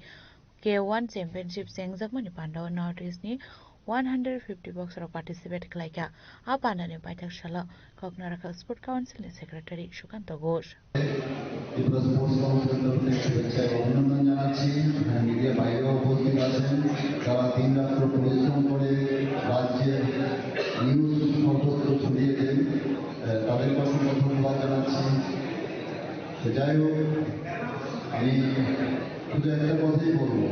K one Championship chengjakmani pandao North East ni one hundred fifty boxer rok participate khlaikha. A pandani paithak salo Koknarakha Sport Council ni Secretary Sukanto Ghosh. Tripura sports council তরফ থেকে শুভেচ্ছা এবং অভিনন্দন জানাচ্ছি। এখানে মিডিয়া বাইরেও উপস্থিত আছেন, যারা দিন রাত্র পরিশ্রম করে রাজ্যের নিউজ সর্বত্র ছড়িয়ে দেন, আহ, তাদেরকে অসংখ্য ধন্যবাদ জানাচ্ছি। তো যাই হোক, আমি শুধু একটা কথাই বলবো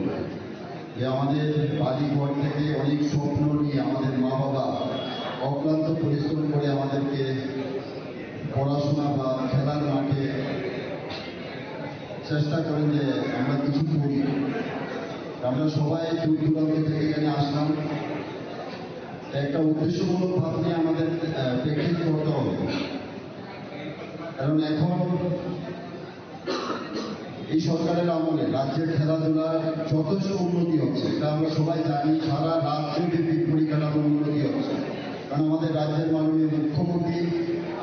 যে আমাদের বাড়ি ঘর থেকে অনেক স্বপ্ন নিয়ে আমাদের মা বাবা অক্লান্ত পরিশ্রম করে আমাদেরকে পড়াশোনা বা খেলার মাঠে চেষ্টা করেন যে আমরা কিছু করি। আমরা সবাই দূর দূরান্ত থেকে এখানে আসলাম, একটা উদ্দেশ্যমূলক ভাব নিয়ে আমাদের, আহ, প্র্যাকটিস করতে হবে। কারণ এখন এই সরকারের আমলে রাজ্যের খেলাধুলার যথেষ্ট উন্নতি হচ্ছে, এটা আমরা সবাই জানি। সারা রাজ্য ভিত্তিক পরিকাঠামোর উন্নতি হচ্ছে, কারণ আমাদের রাজ্যের মাননীয় মুখ্যমন্ত্রী,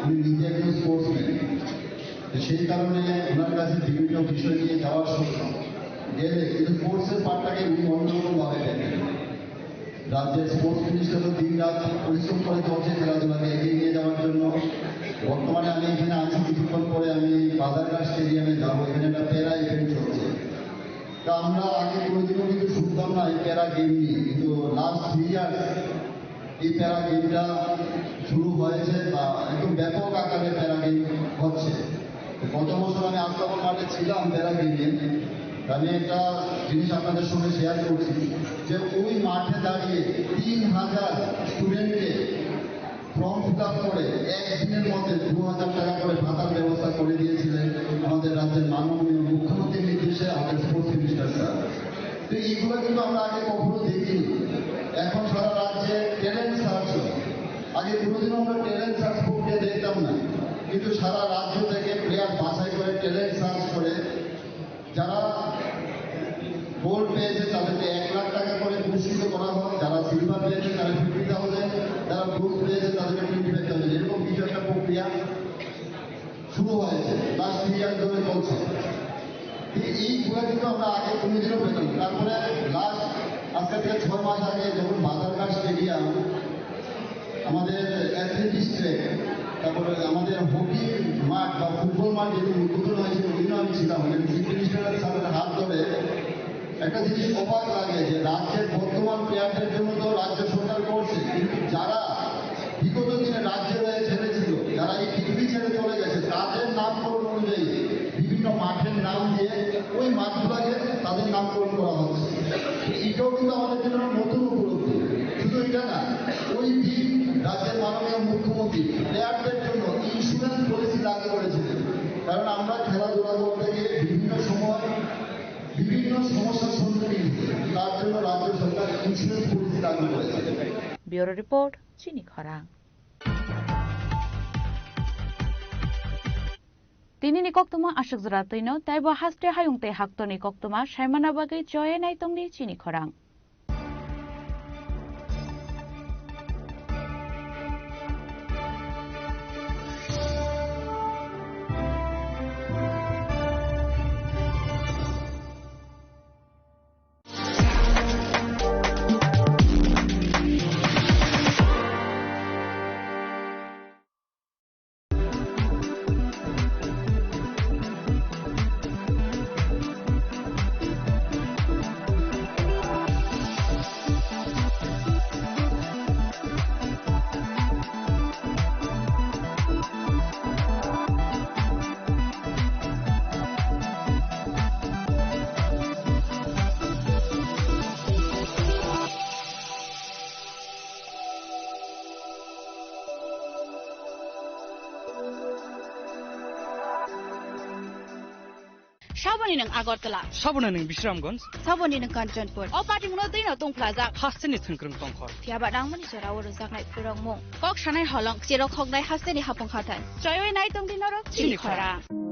উনি নিজে একজন স্পোর্টসম্যান। তো সেই কারণে ওনার কাছে বিভিন্ন বিষয় নিয়ে যাওয়ার সময় গেলে কিন্তু স্পোর্টসের পার্টটাকে উনি অন্যরকম ভাবে দেখেন। রাজ্যের স্পোর্টস মিনিস্টারও দিন রাত পরিশ্রম করে চলছে খেলাধুলাকে এগিয়ে নিয়ে যাওয়ার জন্য। বর্তমানে আমি এখানে আছি, কিছুক্ষণ পরে আমি বাজারঘাট স্টেডিয়ামে যাবো, এখানে একটা প্যারা ইভেন্ট চলছে। তা আমরা আগে কোনোদিনও কিন্তু শুনতাম না এই প্যারা গেম নিয়ে, কিন্তু লাস্ট থ্রি ইয়ার্স এই প্যারা গেমটা শুরু হয়েছে বা একদম ব্যাপক আকারে প্যারা গেম হচ্ছে। গত বছর আমি আস্তাবল মাঠে ছিলাম প্যারা গেমে। আমি একটা জিনিস আপনাদের সঙ্গে শেয়ার করছি যে ওই মাঠে দাঁড়িয়ে তিন হাজার স্টুডেন্টকে ফর্ম ফিল আপ করে একদিনের মধ্যে দু হাজার টাকা করে ভাতার ব্যবস্থা করে দিয়েছিলেন আমাদের রাজ্যের মাননীয় মুখ্যমন্ত্রীর নির্দেশে আমাদের স্পোর্টস মিনিস্টার স্যার। তো এইগুলো কিন্তু আমরা আগে কখনো দেখিনি। এখন সারা রাজ্যে ট্যালেন্ট সার্চ হয়। আগে কোনোদিনও আমরা ট্যালেন্ট সার্চ প্রক্রিয়া দেখতাম না, কিন্তু সারা রাজ্য থেকে প্লেয়ার বাছাই করে ট্যালেন্ট সার্চ করে যারা গোল্ড পেয়েছে তাদেরকে এক লাখ টাকা করে পুরস্কৃত করা হয়, যারা সিলভার পেয়েছে তারা ফিফটি থাউজেন্ড, যারা ব্রোঞ্জ পেয়েছে তাদেরকে টোয়েন্টি ফাইভ থাউজেন্ড, এরকম কিছু একটা প্রক্রিয়া শুরু হয়েছে, লাস্ট থ্রি ইয়ার ধরে চলছে। এই, এই ঘোড়া কিন্তু আমরা আগে কোনোদিনও পেতাম না। তারপরে লাস্ট আজকে থেকে ছয় মাস আগে যখন বাজারঘাট স্টেডিয়াম আমাদের অ্যাথলেটিক্স ট্র্যাক, তারপরে আমাদের হকি মাঠ বা ফুটবল মাঠ যেদিন উদ্বোধন হয়েছে, ওই দিনও আমি ছিলাম। ওখানে চিফ মিনিস্টার স্যারের হাত ধরে একটা জিনিস অবাক লাগে যে রাজ্যের বর্তমান প্লেয়ারদের জন্য তো রাজ্য সরকার করছে, কিন্তু যারা বিগত দিনে রাজ্যে রয়ে খেলেছিল, যারা এই পৃথিবী ছেড়ে চলে গেছে, তাদের নামকরণ অনুযায়ী বিভিন্ন মাঠের নাম দিয়ে ওই মাঠগুলোকে তাদের নামকরণ করা হচ্ছে। এটাও কিন্তু আমাদের জন্য নতুন উপলব্ধি। শুধু এটা না, ওই দিন রাজ্যের মাননীয় মুখ্যমন্ত্রী প্লেয়ারদের জন্য ইন্স্যুরেন্স পলিসি লাগু করেছিলেন, কারণ আমরা খেলাধুলা করতে গিয়ে বিভিন্ন সময় বিভিন্ন সমস্যার সম্মুখীন হই, তার জন্য রাজ্য সরকার ইন্স্যুরেন্স পলিসি লাগু করেছে। Bureau report, Chini Khorang. Tini ni koktwma aswk jora twino, taibo haste hayung tei haktorni koktwma saimana bagwi choye nai tongdi Chini Khorang. Saboni nwng Agartala. Saboni nwng Bisramganj. Saboni nwng Kanchanpur. O patimungno twino tongphlajak. Hasteni thwngkwrwng tongkhor. Phiyaba nangmani jora o rwjaknai phwrwngmung. Kok sanai holong, cherok hoknai hasteni hapung hathai. Choiwi nai tongdi norok Chini Chini Khorang. Khorang.